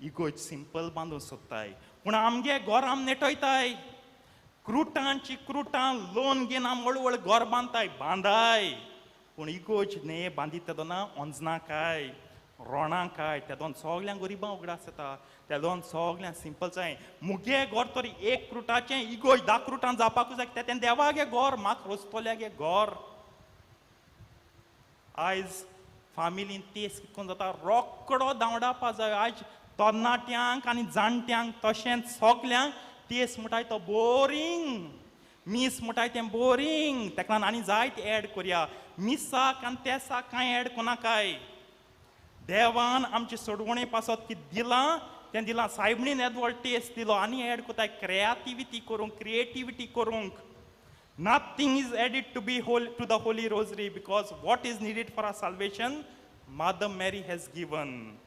इगोर्ज सिंपल बांदूंक सोदताय, पूण आमगे घर आम नेटयताय. क्रुटांची क्रुटां लोन घेवन आम व्हड व्हड घर बांदताय, बांदाय, पूण इगोर्ज न्हय बांदिता तेदोना ओंजना काय रोणां काय, तेदोन सगळ्यांक गरिबां उगडास येता, तेदोन सगळ्यांक सिंपल जाय. मुगे घर तरी एक क्रुटाचें, इगोर्ज 10 क्रुटां जावपाकूच जाय. तें देवागे घर, म्हाका रोजतल्यागे घर. आयज फामिलीन तेस कितकोन जाता, रोकडो धांवडावपा जाय. आयज तरणाट्यांक आनी जाणट्यांक तशेंच सगल्यांक तेस म्हणटाय तो बोरींग, मीस म्हणटाय तें बोरींग. तेका लागून आनी जायत एड करया मिसाक आनी तेसाक कांय एड कोनाकाय. देवान आमचे सोडवणे पासत कितें दिलां तें दिलां. सायबणीन येदो व्हड टेस्ट दिलो आनी एड कोताय क्रिएटिविटी करूंक, क्रिएटिविटी करूंक. Nothing is added to be to the Holy Rosary because what is needed for our salvation Mother Mary has given.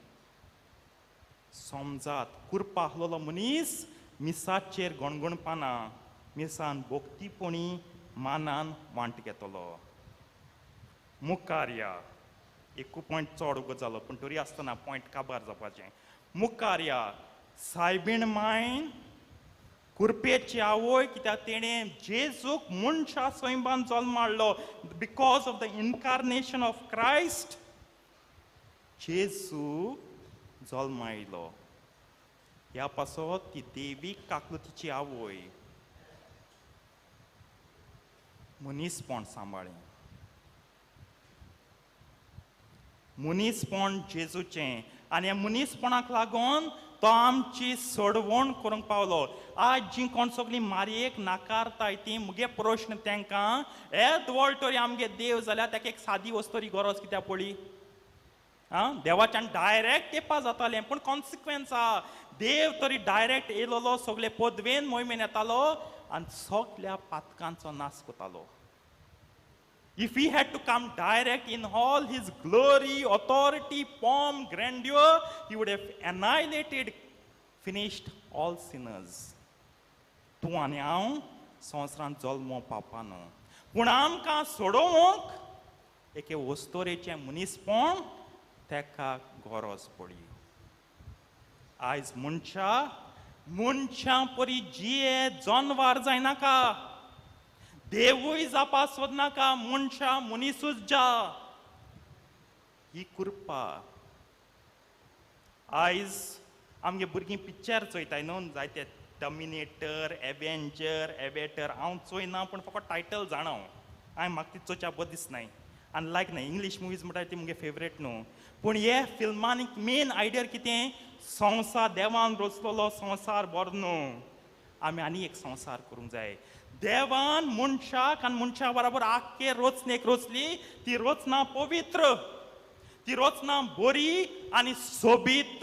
समजात, कुरपा आसलेलो मनीस मिसाचेर गणगणपाना, मिसान भोक्तीपणी मानान वांट घेतलो. मुखार या, एकू पॉयंट चड उगो जालो पूण तरी आसतना पॉयंट काबार जावपाचें. मुखार या, सायबीण मायन कुरपेची आवय, कित्याक तेणें जेजूक मनशा सैमान जल्म हाडलो. Because of the incarnation of Christ जेजू जल्म आयलो. ह्या पासत ती देवी काकलुतीची आवय मनीसपण सांबाळ्ळें, मनीसपण जेजूचें. आनी ह्या मनीसपणाक लागून तो आमची सोडवण करूंक पावलो. आज जी कोण सगळीं मारयेक नाकारताय ती मुगे प्रश्न तांकां, येद व्हड तरी आमगे देव जाल्यार ताका एक सादी वस्तरी गरज कित्याक पडली? आं, देवाच्यान डायरेक्ट येवपा जातालें, पूण कॉन्सिक्वन्स आहा. देव तरी डायरेक्ट येयलोलो, सगळे पदवेन मोहिमेन येतालो आनी सगल्या पातकांचो नाश करतालो. If he had to come direct in all his glory, authority, pomp, grandeur, he would have annihilated, finished all sinners. तूं आनी हांव संवसारांत जल्मो पावपा न्हू, पूण आमकां सोडोवंक एके वस्तोरेचें मनीसपण तेका गरज पडली. आयज मनशां मनशां परी जिये जनवार जायनाका, देवूय जापा सोदनाका, मनशां मनीसूच जा. ही कृपा. आयज आमगे भुरगीं पिक्चर चोयताय न्हू, जायते टर्मिनेटर, एवेंजर, एवेटर. हांव चोयना पूण फकत टायटल जाणा हांव. हांवें म्हाका ती चोवच्या बरें दिसनाय आनी लायक ना. इंग्लीश मुवीज म्हणटा ती मुगे फेवरेट न्हू, पूण हे फिल्मांनी मेन आयडिया कितें, संवसार देवान रचलोलो संवसार बरो न्हू, आमी आनी एक संवसार करूंक जाय. देवान मनशाक आनी मनशा बराबर आख्खे रचनेक रचली, ती रचना पवित्र, ती रचना बरी आनी सोबीत.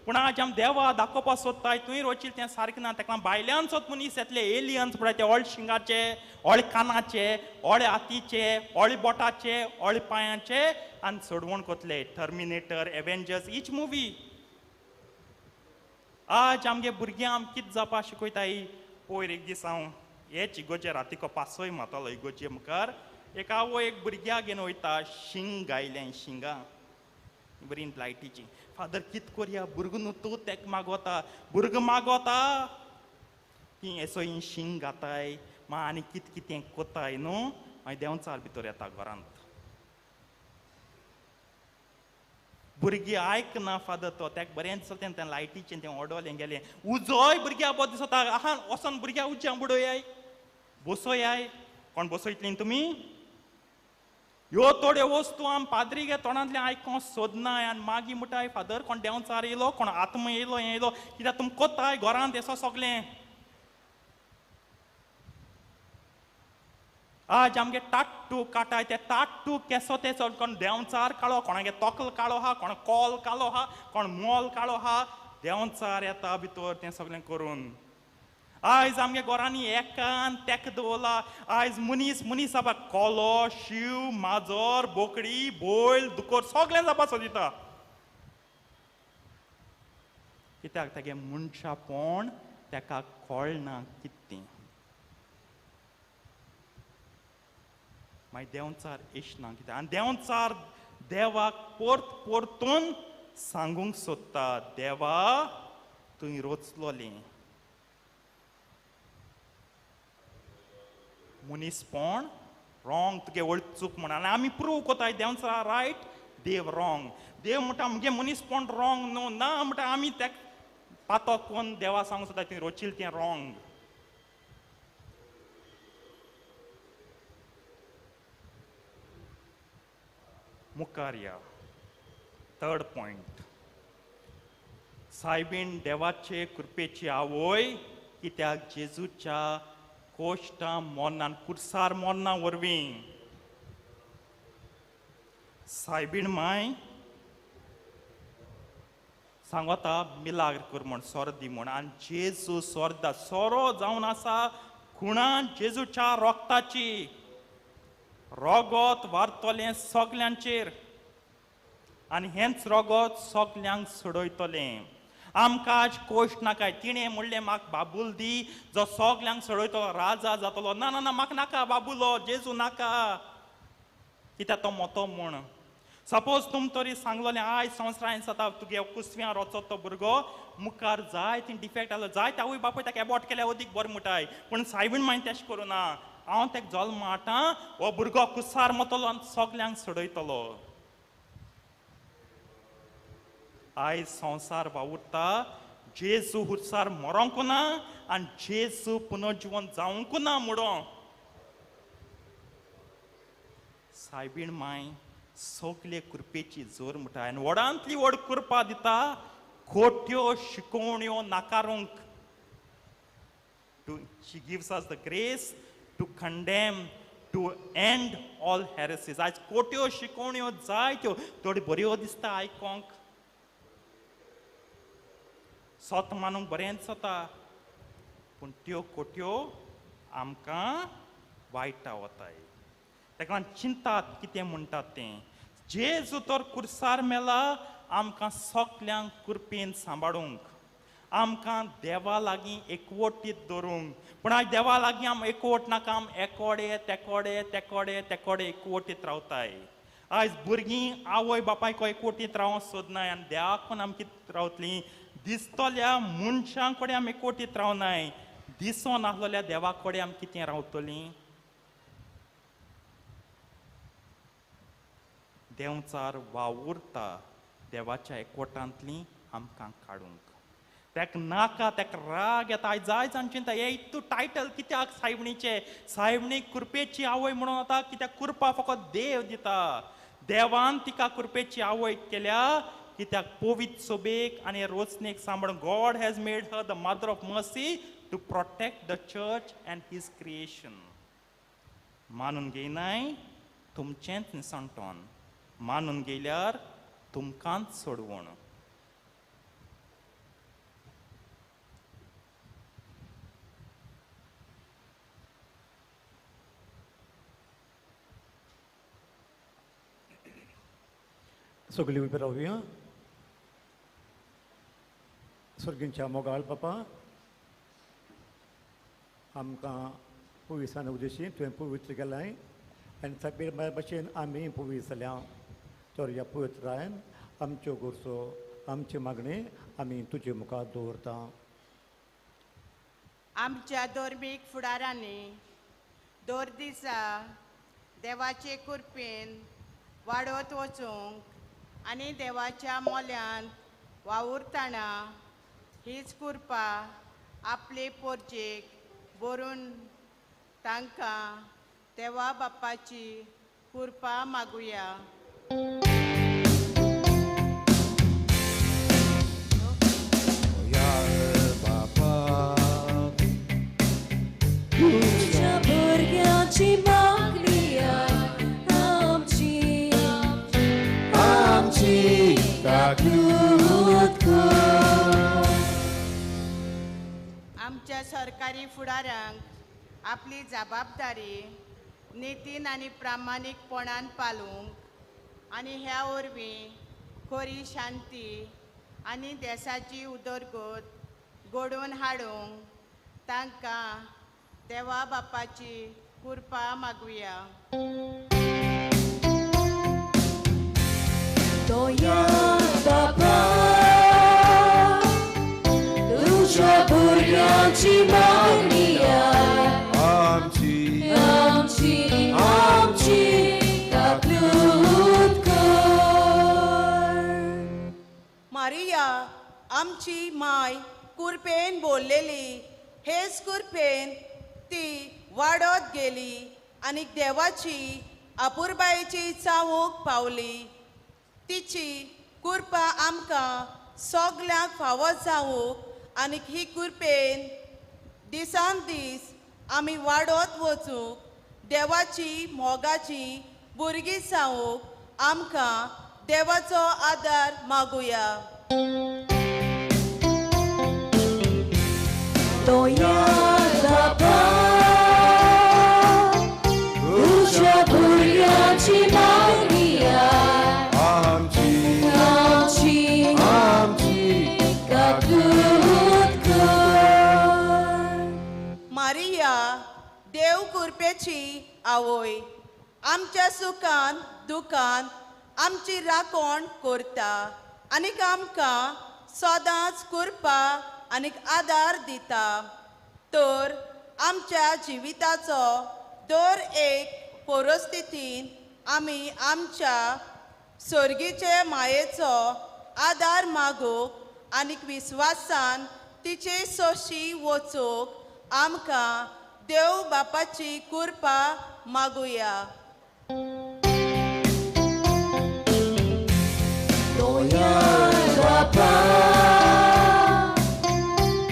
पूण आज आम देवा दाखोवपा सोदताय, तुवें रचिल्लें तें सारकें ना. ताका भायल्यान सोद मनीस येतले, एलियन्स म्हणटा ते ओळ शिंगाचे, ओळ कानाचे, ओळ हातीचे, ओळ बोटाचे, ओळ पांयांचे आनी सोडवण कोतले. Terminator, Avengers, each movie. आज आमगे भुरग्यां आम कितें जावपा शिकयताय. पयर एक दीस हांव हेच इगोर्जे रातीको पासय मारतालो. इगोर्जे मुखार एक आवय एक भुरग्याक घेवन वयता, शिंग गायलें, शिंगां बरी लायटीची. फादर कित कोरया, भुरगो न्हू तूं तेका मागोता, भुरगो मागोता ती एसो ही शिंग घाताय मा आनी कित कितें कोताय न्हू. मागीर देंवचार भितर येता घरांत. भुरगीं आयकना फादर, तो तेका बरें दिसता तें लायटीचें तें ओडोलें गेलें. उजोय भुरग्याक बरो दिसता, आहा वचोन भुरग्याक उज्यां बुडोयाय, बसोयाय. कोण बसयतलीं तुमी? ह्यो थोड्यो वस्तू आम पाद्री गे तोंडांतल्यान आयकोंक सोदनाय आनी मागीर म्हणटाय फादर कोण देंवचार येयलो, कोण आत्मा येयलो, हें येयलो, कित्याक तुम कोत्ताय घरांत येसो सगळें. आज आमगे टाट्टू काटाय ते टाट्टू केसो ते चड कोण देंवचार काळो, कोणागे तोकल काळो आहा, कोण कोल काळो आहा, कोण मोल काळो आहा, देंवचार येता भितर तें सगळें करून. आयज आमगे घरांनी एकान तेक दवरला. आयज मनीस मनीस जावपा कोलो, शींव, माजर, बोकडी, बैल, दुकोर सगळें जावपा सोदिता. कित्याक तेगे मनशापण तेका कळना कितें. मागीर देंवचार येशना कित्याक आनी देंवचार देवाक परत परतून सांगूंक सोदता, देवा तुवें रोचलोलें मनीसपण रॉंग, तुगे व्हड चूक म्हण. आनी आमी प्रूव कोताय देंवचार रायट, देव रॉंग. देव म्हणटा मुगे मनीसपण रॉंग न्हू, ना म्हणटा आमी तेका पातो कोन्न देवा सांगूंक सोदता तुवें रोचिल्लें तें रॉंग. मुखार या थर्ड पॉयंट, सायबीण देवाचे कृपेची आवय कित्याक जेजूच्या कोश्टां मोन्नान कुर्सार मोन्ना वरवीं. सायबीण माय सांगता मिलाग्र कर म्हण, सोरो दी म्हण, आनी जेजू सोरदा सोरो जावन आसा खुणान जेजूच्या रोगताची, रोगत वारतलें सगल्यांचेर आनी हेंच रोगत सगल्यांक सोडयतलें. आमकां आज कोश्ट नाकाय. तिणें म्हणलें म्हाका बाबूल दी जो सगल्यांक सोडयतलो, राजा जातलो. ना ना ना, म्हाका नाका बाबुलो, जेजू नाका, कित्याक तो मोतो म्हूण. सपोज तुम तरी सांगलोलें आयज संवसारान जाता तुगे कुसव्यां रोचो तो भुरगो मुखार जाय ती डिफेक्ट आसलो, जाय ते आवय बापूय ताका एबॉट केल्या अदीक बरें म्हणटाय, पूण सायबीण मागीर तेश करूं ना, हांव तेका जल्म हाडटा, हो भुरगो कुसार मोतलो आनी सगल्यांक सोडयतलो. आयज संवसार वावुरता जेजू हुरसार मरोंक ना आनी जेजू पुनर्जिवन जावंक ना म्हणून. सायबीण माय सगले कृपेची जोर म्हणटा आनी व्हडांतली व्हड कृपा दिता खोट्यो शिकोवण्यो नाकारूंक. She gives us the grace to condemn, to end all heresies. आयज खोट्यो शिकोवण्यो जायत्यो थोड्यो बऱ्यो दिसता आयकोंक, सत मानूंक बरें दिसता, पूण त्यो खोट्यो आमकां वायटा वताय. ताका लागून चिंतात कितें म्हणटात तें. जेजू तर कुर्सार मेला आमकां सगल्यांक कृपेन सांबाळूंक, आमकां देवा लागीं एकवटीत दवरूंक. पूण आयज देवा लागीं आम एकवट नाका, आम एकोडे तेकोडे तेकोडे तेकोडे एकवटीत रावताय. आयज भुरगीं आवय बापायक एकवटीत रावंक सोदनाय आनी देवाक आमी कितें रावतलीं. दिसतल्या मनशां कडेन आमी एकवटीत रावनाय, दिसोन आसलेल्या देवा कडेन आमी कितें रावतलीं. देंवचार वावुरता देवाच्या एकवटांतली आमकां काडूंक. तेका नाका, तेका राग येता. आयज जाय जाण चिंता हे इतू टायटल कित्याक सायबणीचें, सायबणी कृपेची आवय म्हणून वता कित्याक कृपा फकत देव दिता. देवान तिका कृपेची आवय केल्या कित्याक पवित्र सोबेक आनी रोचणेक सांबाळून. God has made her the mother of mercy to protect the church and his creation. मानून घेयनाय तुमचेंच निसणटोन, मानून गेल्यार तुमकांच सोडवण. सगळीं उबी रावया. सर्गींच्या मोगाळ बापा, आमकां पुविसान उद्देशी तुवें पवित्र केलाय आनी साबीर माय भशेन आमी पुवीस जाल्या. तर ह्या पवित्रायन आमच्यो गरजो, आमची मागणी आमी तुजे मुखार दवरता. आमच्या धर्मीक फुडारांनी दर दिसा देवाचे कृपेन वाडत वचूंक आनी देवाच्या मोल्यांत वावुरतना हीच कृपा आपले पोरजेक बरून तांकां देवा बापाची कृपा मागुया. तुज्या भुरग्यांची मागणी आमची आमची काकूत कर. आमच्या सरकारी फुडाऱ्यांक आपली जबाबदारी नितीन आनी प्रामाणीकपणान पालूंक आनी ह्या वरवीं खरी शांती आनी देशाची उदरगत घडोवन हाडूंक तांकां देवा बापाची कृपा मागुया. दोया बापा तुज्या भुरग्यांची मागणी आमची आमची आमची काकूत कर. मारिया आमची माय कुरपेन बोललेली, हेच कुरपेन ती वाडत गेली आनी देवाची अपुरबायेची चावूंक पावली. तिची कृपा आमकां सगल्यांक फावो जावूंक आनी ही कृपेन दिसान दीस आमी वाडत वचूंक देवाची मोगाची भुरगीं जावूंक आमकां देवाचो आदार मागुया. दोया बापा तुज्या भुरग्यांची मागणी आमची आमची आमची काकूत कर. मारिया देव कृपेची आवय आमच्या सुखान दुखान आमची राखण करता आनीक आमकां सदांच कृपा आनीक आदार दिता. तर आमच्या जिविताचो दर एक परिस्थितीन आमी आमच्या सर्गीचे मायेचो आदार मागूंक आनीक विस्वासान तिचे सोशी वचूंक आमकां देव बापाची कृपा मागुया. दोया बापा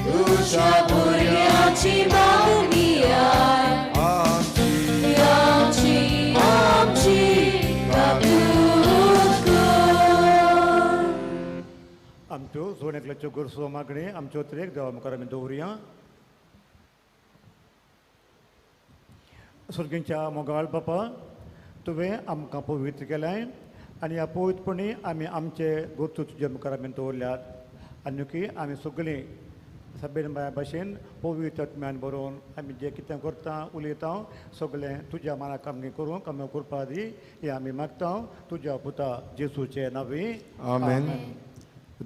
तुज्या भुरग्यांची मागणी आमची आमची आमची काकूत कर. आमच्यो जोड एकल्याच्यो गरजो मागणी आमच्यो त्रेक देवा मुखार आमी दवरुया. सर्गींच्या मोगाळ बापा, तुवें आमकां पवित्र केलें आनी ह्या पवित्रपणी आमी आमचे गरजो तुज्या मुखार आमी दवरल्यात. आनी आमी सगळीं सभेन भाशेन पवित्र आत्म्यान बरोवन आमी जें कितें करता उलयता सगळें तुज्या मानाक आमगें करूंक आमी कृपा दी हें आमी मागता तुज्या पुता जेसूचे नांवी. आमेन.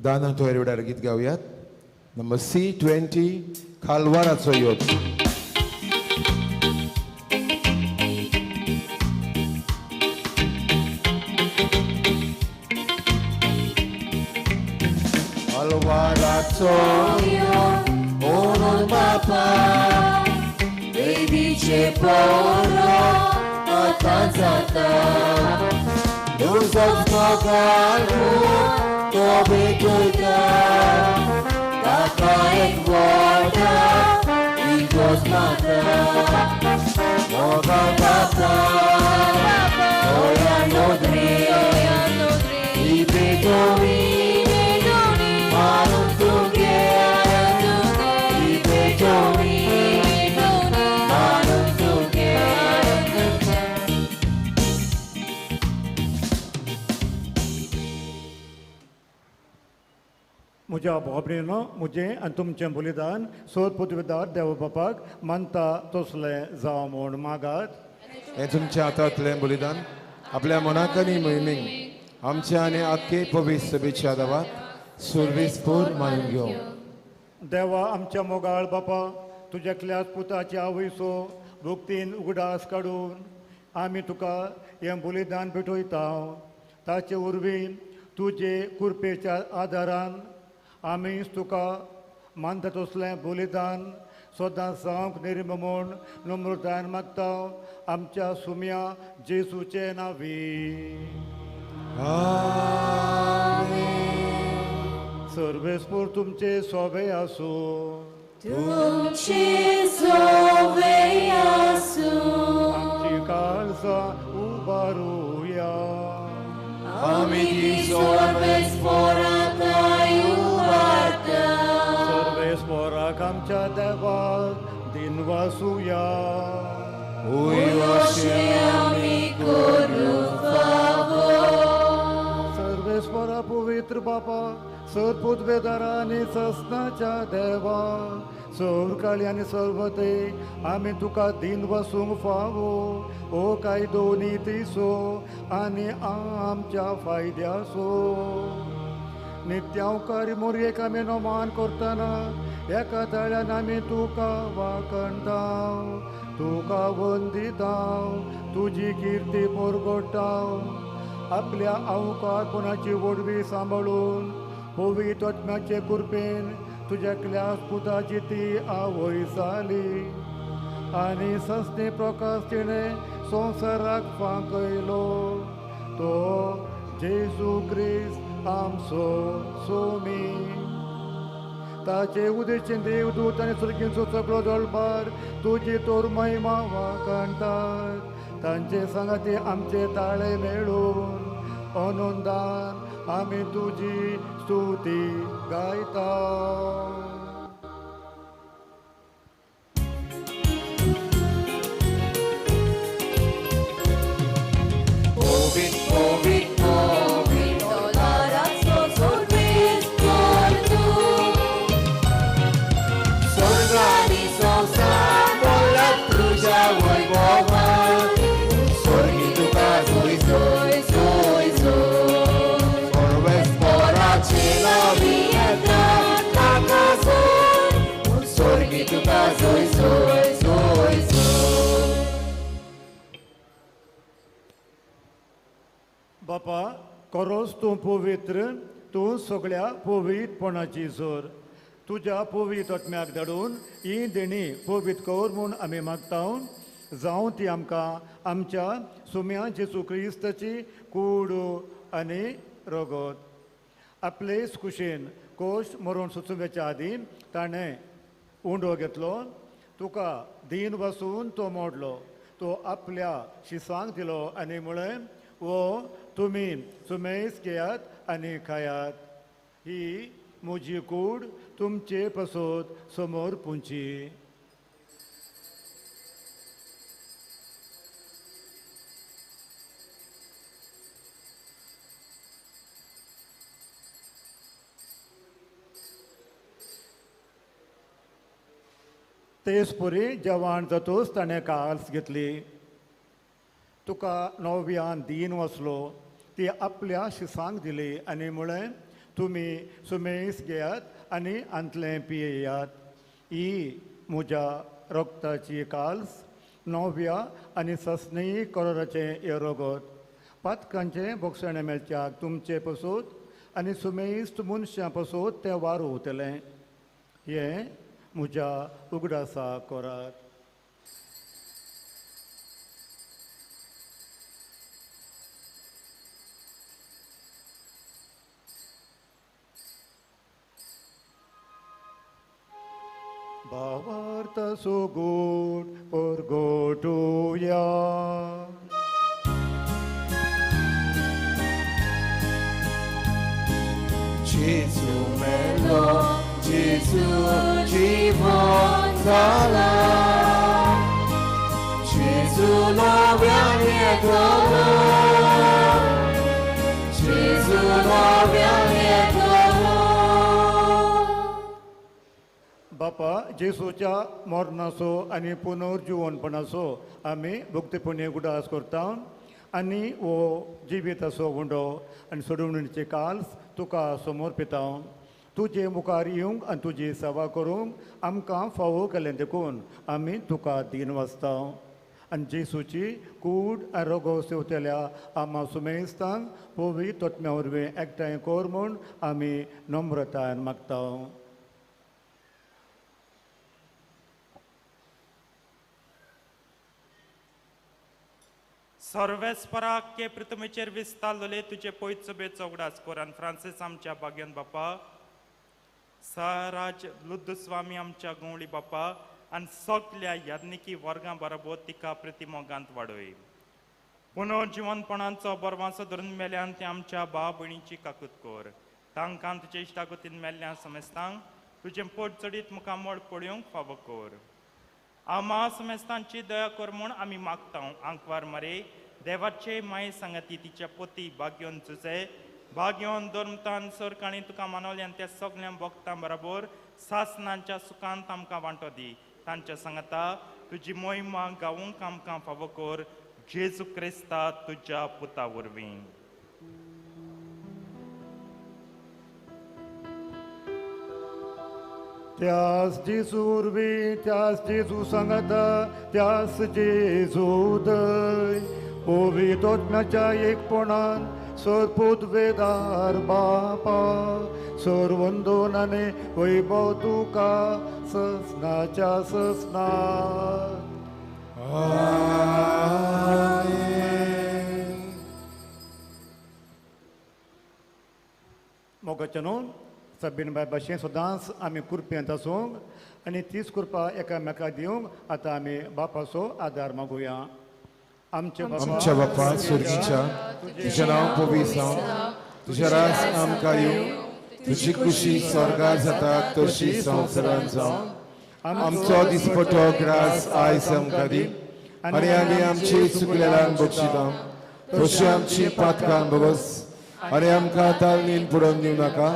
दाना तोयर वेळार गीत गावयात नंबर C20 खालवाराचो योग. खालवाराचो ओनोन बापा देवीचे पोरो आतां जाता तुजोच मोगाळ तो भेटयता ताका एक वरता इगोज माता मोगाळ बापा दोळ्या नदरे ही भेटोवी मारून तुगे ही भेटोवी मारून तुगे. म्हज्या भाव म्हजें आनी तुमचें बलिदान सोद पदवीदार देव बापाक मानता तसलें जावं म्हूण मागात. हें तुमच्या हातांतलें बलिदान आपल्या मनाक आनी मोहिमेक आमच्या आनी आख्खे पवित्र सभेच्या देवाक सुर्वेसपूर मानून घेवं. देवा आमच्या मोगाळ बापा, तुज्या क्लास पुताच्या आवयसो भक्तीन उगडास काडून आमी तुका हें बलिदान भेटयता. ताचे वरवीं तुजे कृपेच्या आदारान आमी तुका मानता तसलें बलिदान सदां जावंक निर्म म्हूण नम्रतायेन मागता आमच्या सुम्या जेजूचे नांवी. सर्वेस्पोर तुमचे सोबे आसूं. तुमचे सोबे आसूं. आमची काळजां उबारुया. आमी ती सर्वेस्पोरांतय उबारता. सर्वेस्पोराक आमच्या देवाक दिनवासुया. अशें आमी करूंक फावो. सर्वेस्पोरा पवित्र बापा, सर पुतवेदारा आनी ससनाच्या देवा, सौरकाळी आनी सर्वते आमी तुका दिन वसूंक फावो. ओ कायदो नितीसो आनी आमच्या फायद्यासो. नित्यांवकारी मोरयेक आमी नमान करतना एका ताळ्यान आमी तुका वाखणता, तुका वंदिता, तुजी किर्ती परगटा. आपल्या अवकारपणाची वडवी सांबाळून पवित्र आत्म्याचे कृपेन तुज्या क्लास पुताची ती आवय जाली आनी सस्ने प्रकाश तिणें संवसाराक फांकयलो. तो जेजू क्रिस्त आमचो सोमी. ताचे उदेचें देवदूत आनी सुर्गींचो सगळो दळबार तुजी तोर महिमा वाखणटात. तांचे सांगाती आमचे ताळे मेळून आनंदान आमी तुजी स्तुती गायता. बापा, खरोच तूं पवित्र, तूं सगळ्या पवित्रपणाची जोर. तुज्या पवित्र आत्म्याक धाडून ही देणी पवित्र कर म्हूण आमी मागता. जावं ती आमकां आमच्या सुम्या जेजू क्रिस्ताची कूड आनी रगत. आपलेच कुशीन कोश मरण सुचोवच्या आदीं ताणें उंडो घेतलो, तुका दीन बसून तो मोडलो, तो आपल्या शिसांक दिलो आनी म्हळें, वो तुमी सुमेस घेयात आनी खायात, ही म्हजी कूड तुमचे पसत समोर पुंची. तेच पुरी जेवण जातूच ताणें काल्स घेतली, तुका नव्यान दीन वसलो, ती आपल्या शिसांक दिली आनी म्हळें, तुमी सुमेस घेयात आनी आंतलें पियेयात, ही म्हज्या रक्ताची काल्स, नव्या आनी सस्नी करोराचें हें रगत. पातकांचें भोगसणें मेळच्याक तुमचे पसून आनी सुमेस्त मनशां पसून तें वार उरतलें. हें म्हज्या उगडासा करात. भावार्थ सुगूट परगटुया. जेजू मेलो, जेजू जिवन जाला, जेजू नव्यान येतलो, जेजू नव्यान येतलो. बापा, जेजूच्या मरणाचो आनी पुनर्जिवनपणाचो आमी भक्तीपुण्य उगडास करता आनी हो जिविताचो उंडो आनी सोडवणीचे काल्स तुका समर्पिता. तुजे मुखार येवंक आनी तुजी सेवा करूंक आमकां फावो केलें देखून आमी तुका दीन वाचता. आनी जेजूची कूड आनी रोगो सेवतल्या आमा सुमेस्तांक पवित्र आत्म्या वरवीं एकठांय कर म्हूण आमी नम्रतायेन मागता. सर्वेस्पराक के पृथ्वीचेर विस्तारलेले तुजे पयत सभेचो उगडास कर आनी फ्रांसीस आमच्या भाग्यान बापा, सहराज लुद्दस्वामी आमच्या गवळी बापा आनी सगल्या याज्ञिकी वर्गां बरोबर तिका प्रतिमोगांत वाडय. पुनर्जिवनपणाचो बरवासो धरून मेल्यान ते आमच्या भाव भयणीची काकूत कर. तांकां तुजे इश्टागतीन मेल्ल्या समेस्तांक तुजें पोट चडीत मुखामळ पळोवंक फावो कर. आमा समेस्तांची दया कर म्हूण आमी मागता. आंकवार मरे देवाचे माये सांगाती तिच्या पोती भाग्योन तुजे भाग्योन धर्मतान सरकाणी तुका मानवल्यान त्या सगळ्या भक्तां बरोबर सासनांच्या सुखांत आमकां वांटो दी. तांच्या सांगाता तुजी मोहिमा गावूंक आमकां फावो कर. जेजू क्रिस्ता तुज्या पुता वरवीं. त्यास जेजू वरवीं, त्यास जेजू सांगाता, त्यास जेजू दय पवित्र एकपणान सरपूत वेदार बापा सर्वंदोनाने वैभव तुका ससनाच्या ससना. मोगाच्या न्हू सब्बीन बाय भाशेन सदांच आमी कुरपेंत आसूंक आनी तीच कृपा एकामेका दिवंक आतां आमी बापाचो आदार मागुया. आमच्या बापा स्वर्गीच्या, तुजें नांव पवित्र जावं, तुजें राज आमकां येवं, तुजी खुशी स्वर्गार जाता तशी संवसारांत जावं. आमचो दिसपटो ग्रास आयज आमकां दी आनी आमी आमची चुकलेल्यांक बक्षिता तशी आमची पातकां भोगस आनी आमकां तालनीन पुरोवन दिवं नाका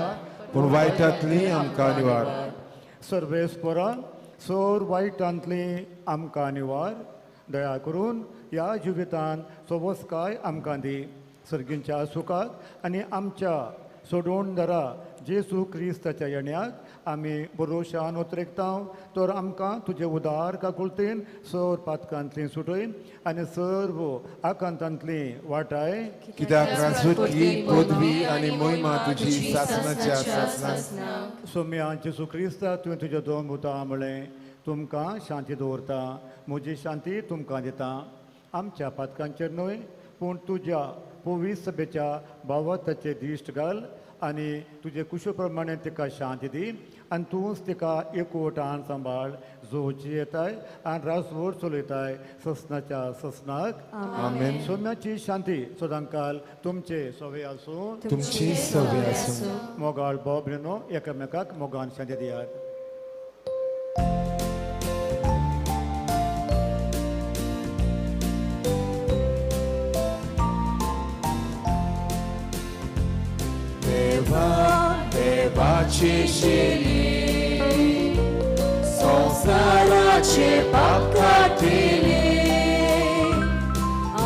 पूण वायटांतली आमकां निवार. सर्वेस्परा सोर वायटांतली आमकां निवार. दया करून ह्या जिवितान सोबसकाय आमकां दी. सर्गींच्या सुखाक आनी आमच्या सोडोवन दरा जेजू क्रिस्ताच्या येण्याक आमी बरोशान उतरेकता तर आमकां तुजे उदार काकुळतेन सर पातकांतली सुटय आनी सर्व आकांतांतली वाटाय. कित्याक राजवटी पदवी आनी मोहिमा तुजी सासणाच्या सासणाक. सोम्या जेजू क्रिस्ता तुवें तुज्या दोन भुतां म्हळें तुमकां शांती दवरता, म्हजी शांती तुमकां दिता. आमच्या पातकांचेर न्हय पूण तुज्या पवित्र सभेच्या भावार्थाचेर दिश्ट घाल आनी तुजे कुशे प्रमाणे तिका शांती दी आनी तूंच तिका एकवटान सांबाळ जो जियेताय आनी राजवट चलयताय ससनाच्या ससनाक. आमेन. सोम्याची शांती सदांकाल तुमचे सवे आसूं. तुमची सवे आसूं. मोगाळ भाव भयणीनो एकामेकाक मोगान शांती दियात. देवाची शिरी संवसाराचे पाप काडटली,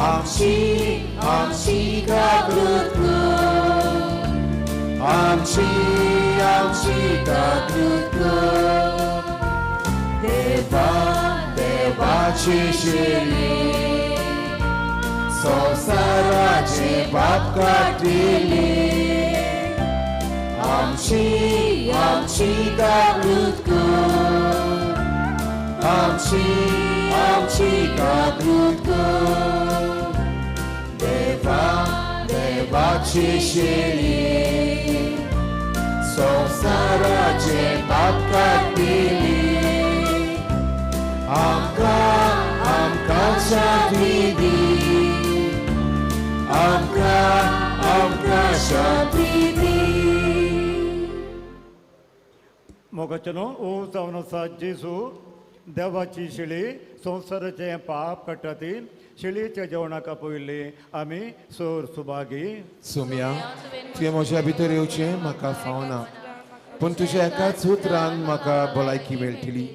आमची आमची जागृत कर, आमची आमची जागृत कर. देवा देवाची शिरी संवसाराचे पाप काडटली, आमची आमची जागृत कर, आमची आमची जागृत कर. देवा देवाची शिरी संवसाराचे पाप काडटली, आमकां आमकां शांती दी, आमकां आमकां शांती दी. मोगाचें न्हू ओ जावन आसा जेजू देवाची शिळी संवसाराचें पाप काडटा ती शिळीच्या जेवणाक पयलीं आमी सोर सुभागी. सोम्या तुवें म्हज्या भितर येवचें म्हाका फावना पूण तुज्या एकाच उतरान म्हाका भलायकी मेळटली.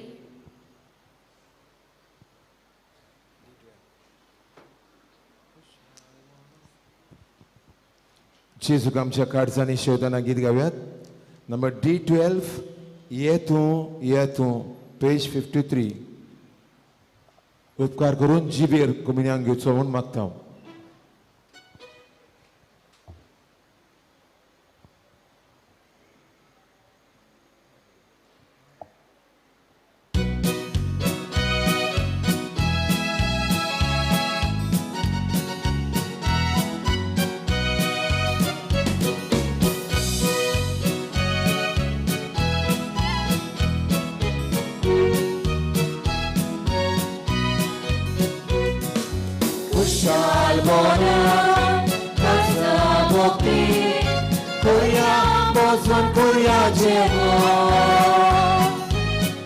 जेजूक आमच्या काळजांनी शेवताना गीत गावयात. नंबर D12 ये तूं ये तूं, पेज 53. उपकार करून जिबेर कुमिन्यांक घेवचो म्हूण मागता. कुशाल मोना कासा भक्ती कोया बोजन कोया जेवण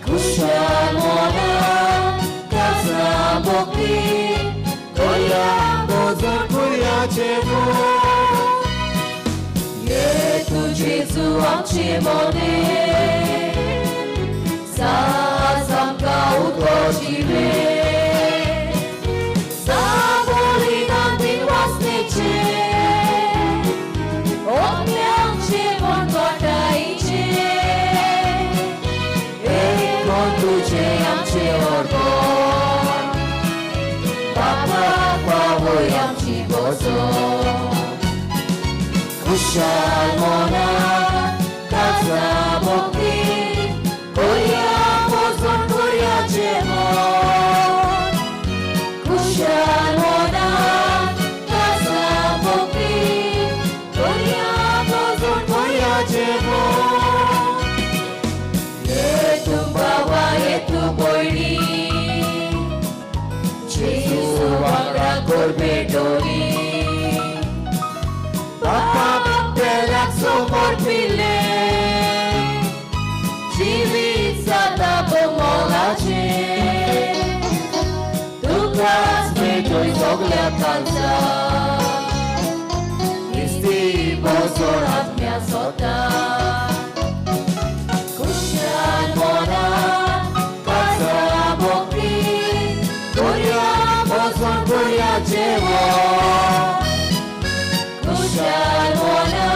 कुशाल मोना कासा भक्ती कोया बोजन कोया जेवण ये तू जेजू आमचे मोने सास आमकां उदो जिवे Kushal mona kaza bhakti koria pozon koria jevon Kushal mona kaza bhakti koria pozon koria jevon Ye tu baba ye tu boyni Jesu wangra korbe dori Somorpile Jivit sada pomolače Tukas petoj zoglia kanca Isti bozor atmia sota Kušan mona kaza bokti Koria bozor koria djevo Kušan mona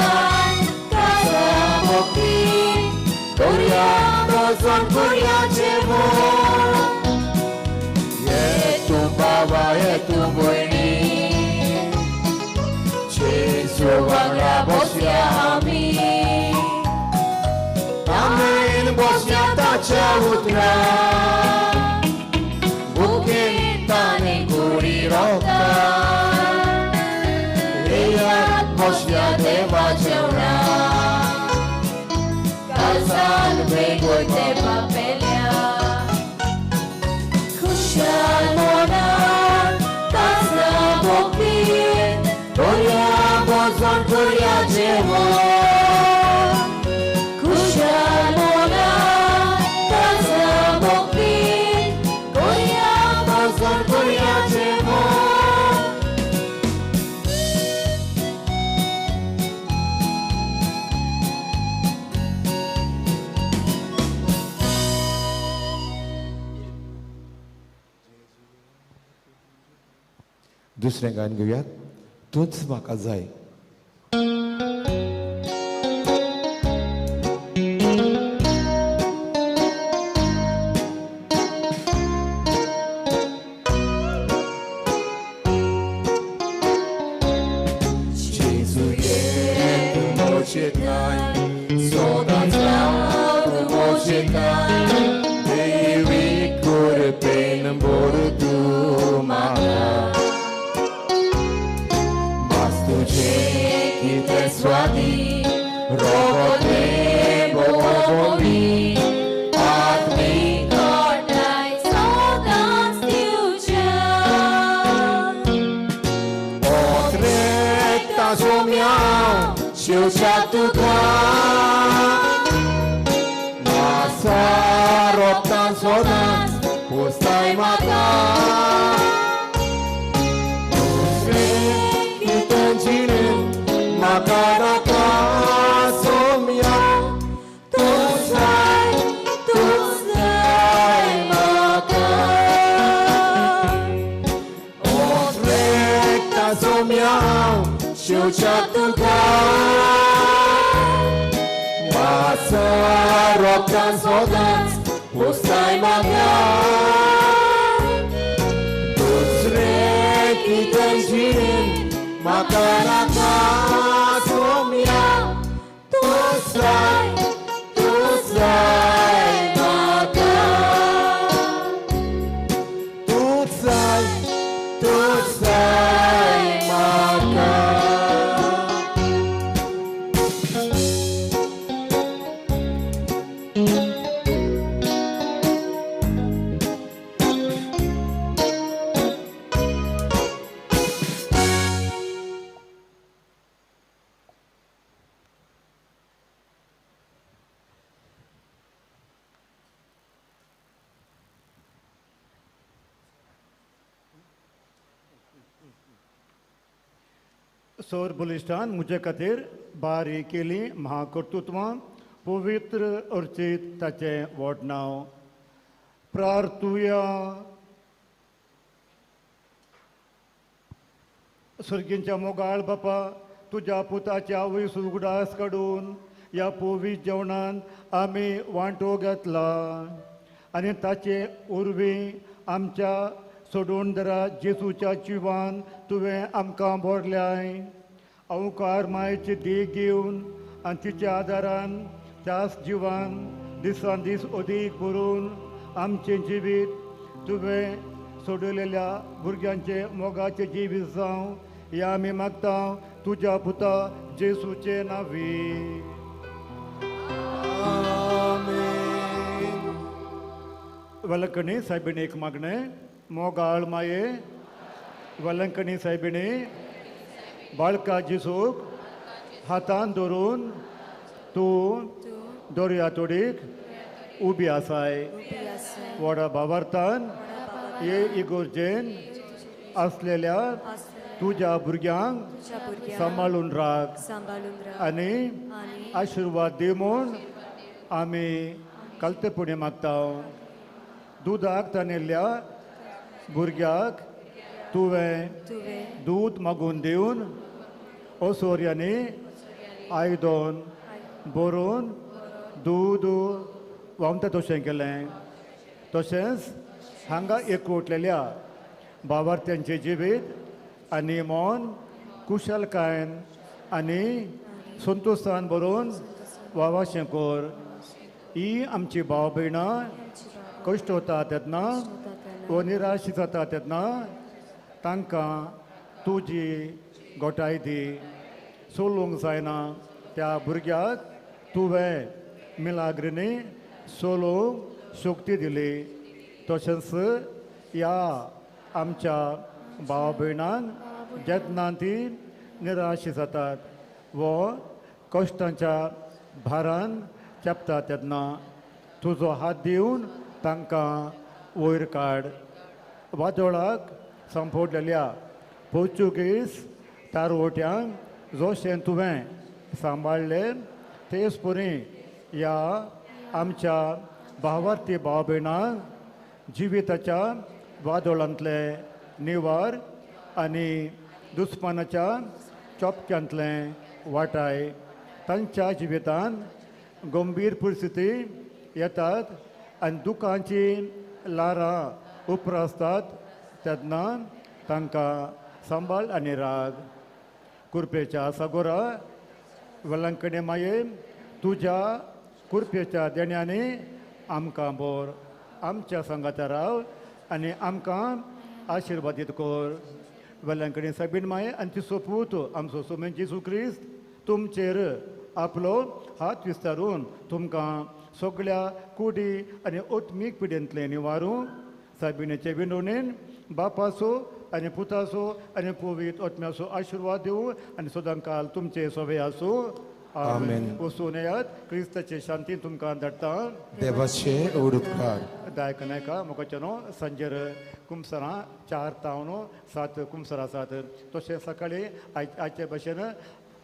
Koria bozon koria jevon Ye tu baba ye tu boyni Jesu wangra bosya ami Amen bosya tacha utra Bukin tane kuri rokta Eyat bosya deva jevra Kalsan begoy te papelya Kushal mona kaza bhakti Koria bozon koria jevon Kushal mona kaza bhakti Koria bozon koria jevon दुसरें गायन घेवयात तूंच म्हाका जाय Jesu ye tu mochetai sodanza tu mochetai devi kurpen boru tu maka Kite swati robote boboli atmi Kornai sodan stiuja Otreta somya shilcha tuka Masa roptan sodan pustai mata Usre kite jine Makaraka somya tusai tusai maka Otrekta somya shilcha tuka Masa roptan sodan pustai maka Dusre kiten jinen Makaraka somya tusai tusai maka Tusai tusai maka सोर बलिश्ठान म्हजे खातीर बारी केली महाकर्तृत्वां पवित्र अर्चीत ताचें व्हड नांव. प्रार्थुया. सर्गींच्या मोगाळ बापा, तुज्या पुताच्या आवय उगडास काडून ह्या पवित्र जेवणान आमी वांटो घेतला आनी ताचे उर्वी आमच्या सोडून दरा जेजूच्या जिवान तुवें आमकां भरल्याय. अवकार मायची देख घेवन आनी तिच्या आदारान त्याच जिवान दिसान दीस अदीक भरून आमचें जिवीत तुवें सोडलेल्या भुरग्यांचे मोगाचें जिवीत जावं ह्या आमी मागता तुज्या पुता जेजूचे नांवी. वेलंकणी सायबिणी एक मागणें. मोगाळ माये वेलंकणी सायबिणी बाळका जेजूक हातान धरून तूं दर्या तोडीक उबी आसाय. व्हडा भावार्थान हे इगोर्जेन आसलेल्या तुज्या भुरग्यांक सांबाळून राख आनी आशिर्वाद दी म्हूण आमी कालतेपणी मागता. दुदाक ताणिल्ल्या भुरग्याक तुवें दूद मागून दिवन असोर्यांनी आयदन भरून दूद व्हांवता तशें केलें. तशेंच हांगा एकवटलेल्या भावार्थ्यांचें जिवीत आनी मन कुशलकायेन आनी संतोशान भरून वावाशें कर. ही आमची भाव भयणां कश्ट वता तेन्ना वो निराश जाता तेन्ना तांकां तुजी गोठाय दी. चलूंक जायना त्या भुरग्याक तुवें मिलाग्रिनी चलोवंक शक्ती दिली. तशेंच ह्या आमच्या भाव भयणांक जेन्ना ती निराश जातात वो कश्टांच्या भारान चेपता तेन्ना तुजो हात दिवन तांकां वयर काड. वादोळाक संपोडलेल्या पोर्चुगीज तारवट्यांक जशें तुवें सांबाळ्ळें तेच परी ह्या आमच्या भावार्थी भाव भयणांक जिविताच्या वादोळांतले निवार आनी दुस्मानाच्या चोपक्यांतलें वाटाय. तांच्या जिवितांत गंभीर परिस्थिती येतात आनी दुकांची ल्हारां उप्रासतात तेन्ना तांकां सांबाळ आनी राग. कुरपेच्या सागोरा वेलंकणे माये तुज्या कुरपेच्या देण्यांनी आमकां बोर. आमच्या संगाता राव आनी आमकां आशिर्वादीत कर. वेलंकणी सायबीण माये आनी तिचो पूत आमचो सोमेन जेजू क्रिस्त तुमचेर आपलो हात विस्तारून तुमकां सगळ्या कुडी आनी आत्मीक पिडेंतलें निवारूं. सायबिणीचे विनवणेन बापाचो आनी पुताचो आनी पवित्र आत्म्याचो आशिर्वाद दिवं आनी सदांकाल तुमचे सोवे आसूं. आमेन. वचून येयात. क्रिस्ताचे शांती तुमकां धाडटा. देवाचे उपकार. दायक नायका मोगाच्यानो सांजेर कुमसरां 4 तावन 7 कुमसरां आसात. तशें सकाळीं आयचे भशेन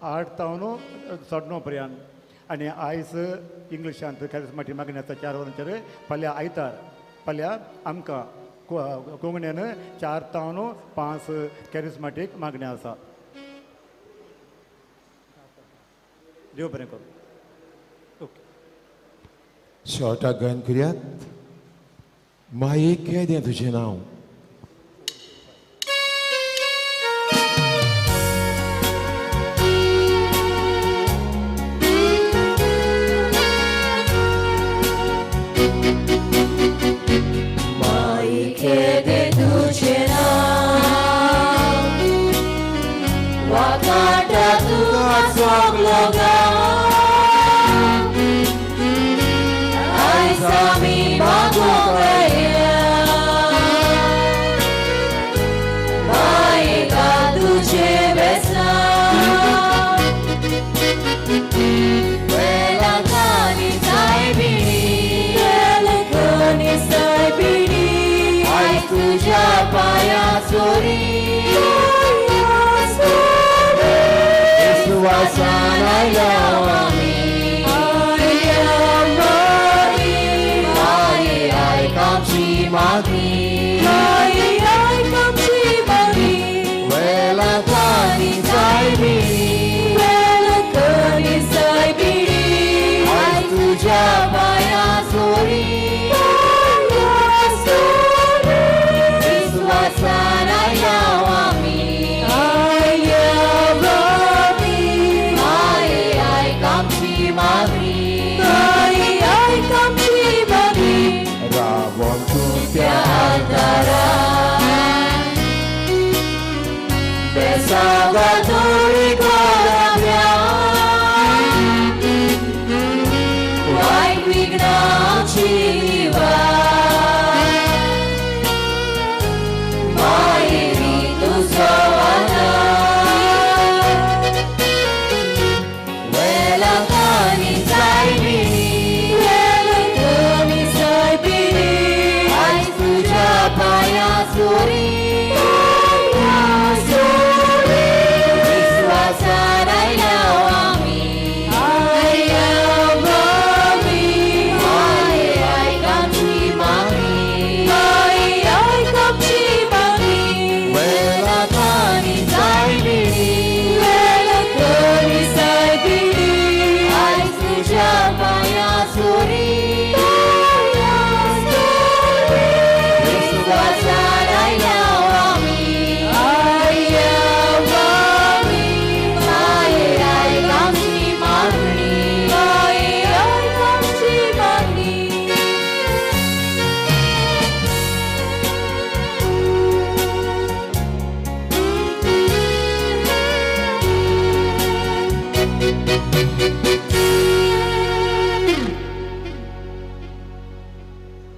8 तावन 9:30 पर्यंत आनी आयज इंग्लिशांत कॅरिस्माटीक मागणी आसा 4 वरांचेर. फाल्यां आयतार फाल्यां आमकां कोंकणीन 4 तावन 5 कॅरिस्माटीक मागणी आसा. देव बरें करूं. ओके. शेवटाक गायन करयात. माये केदें तुजें नांव. Ai, sami mago kaya. आयल्या.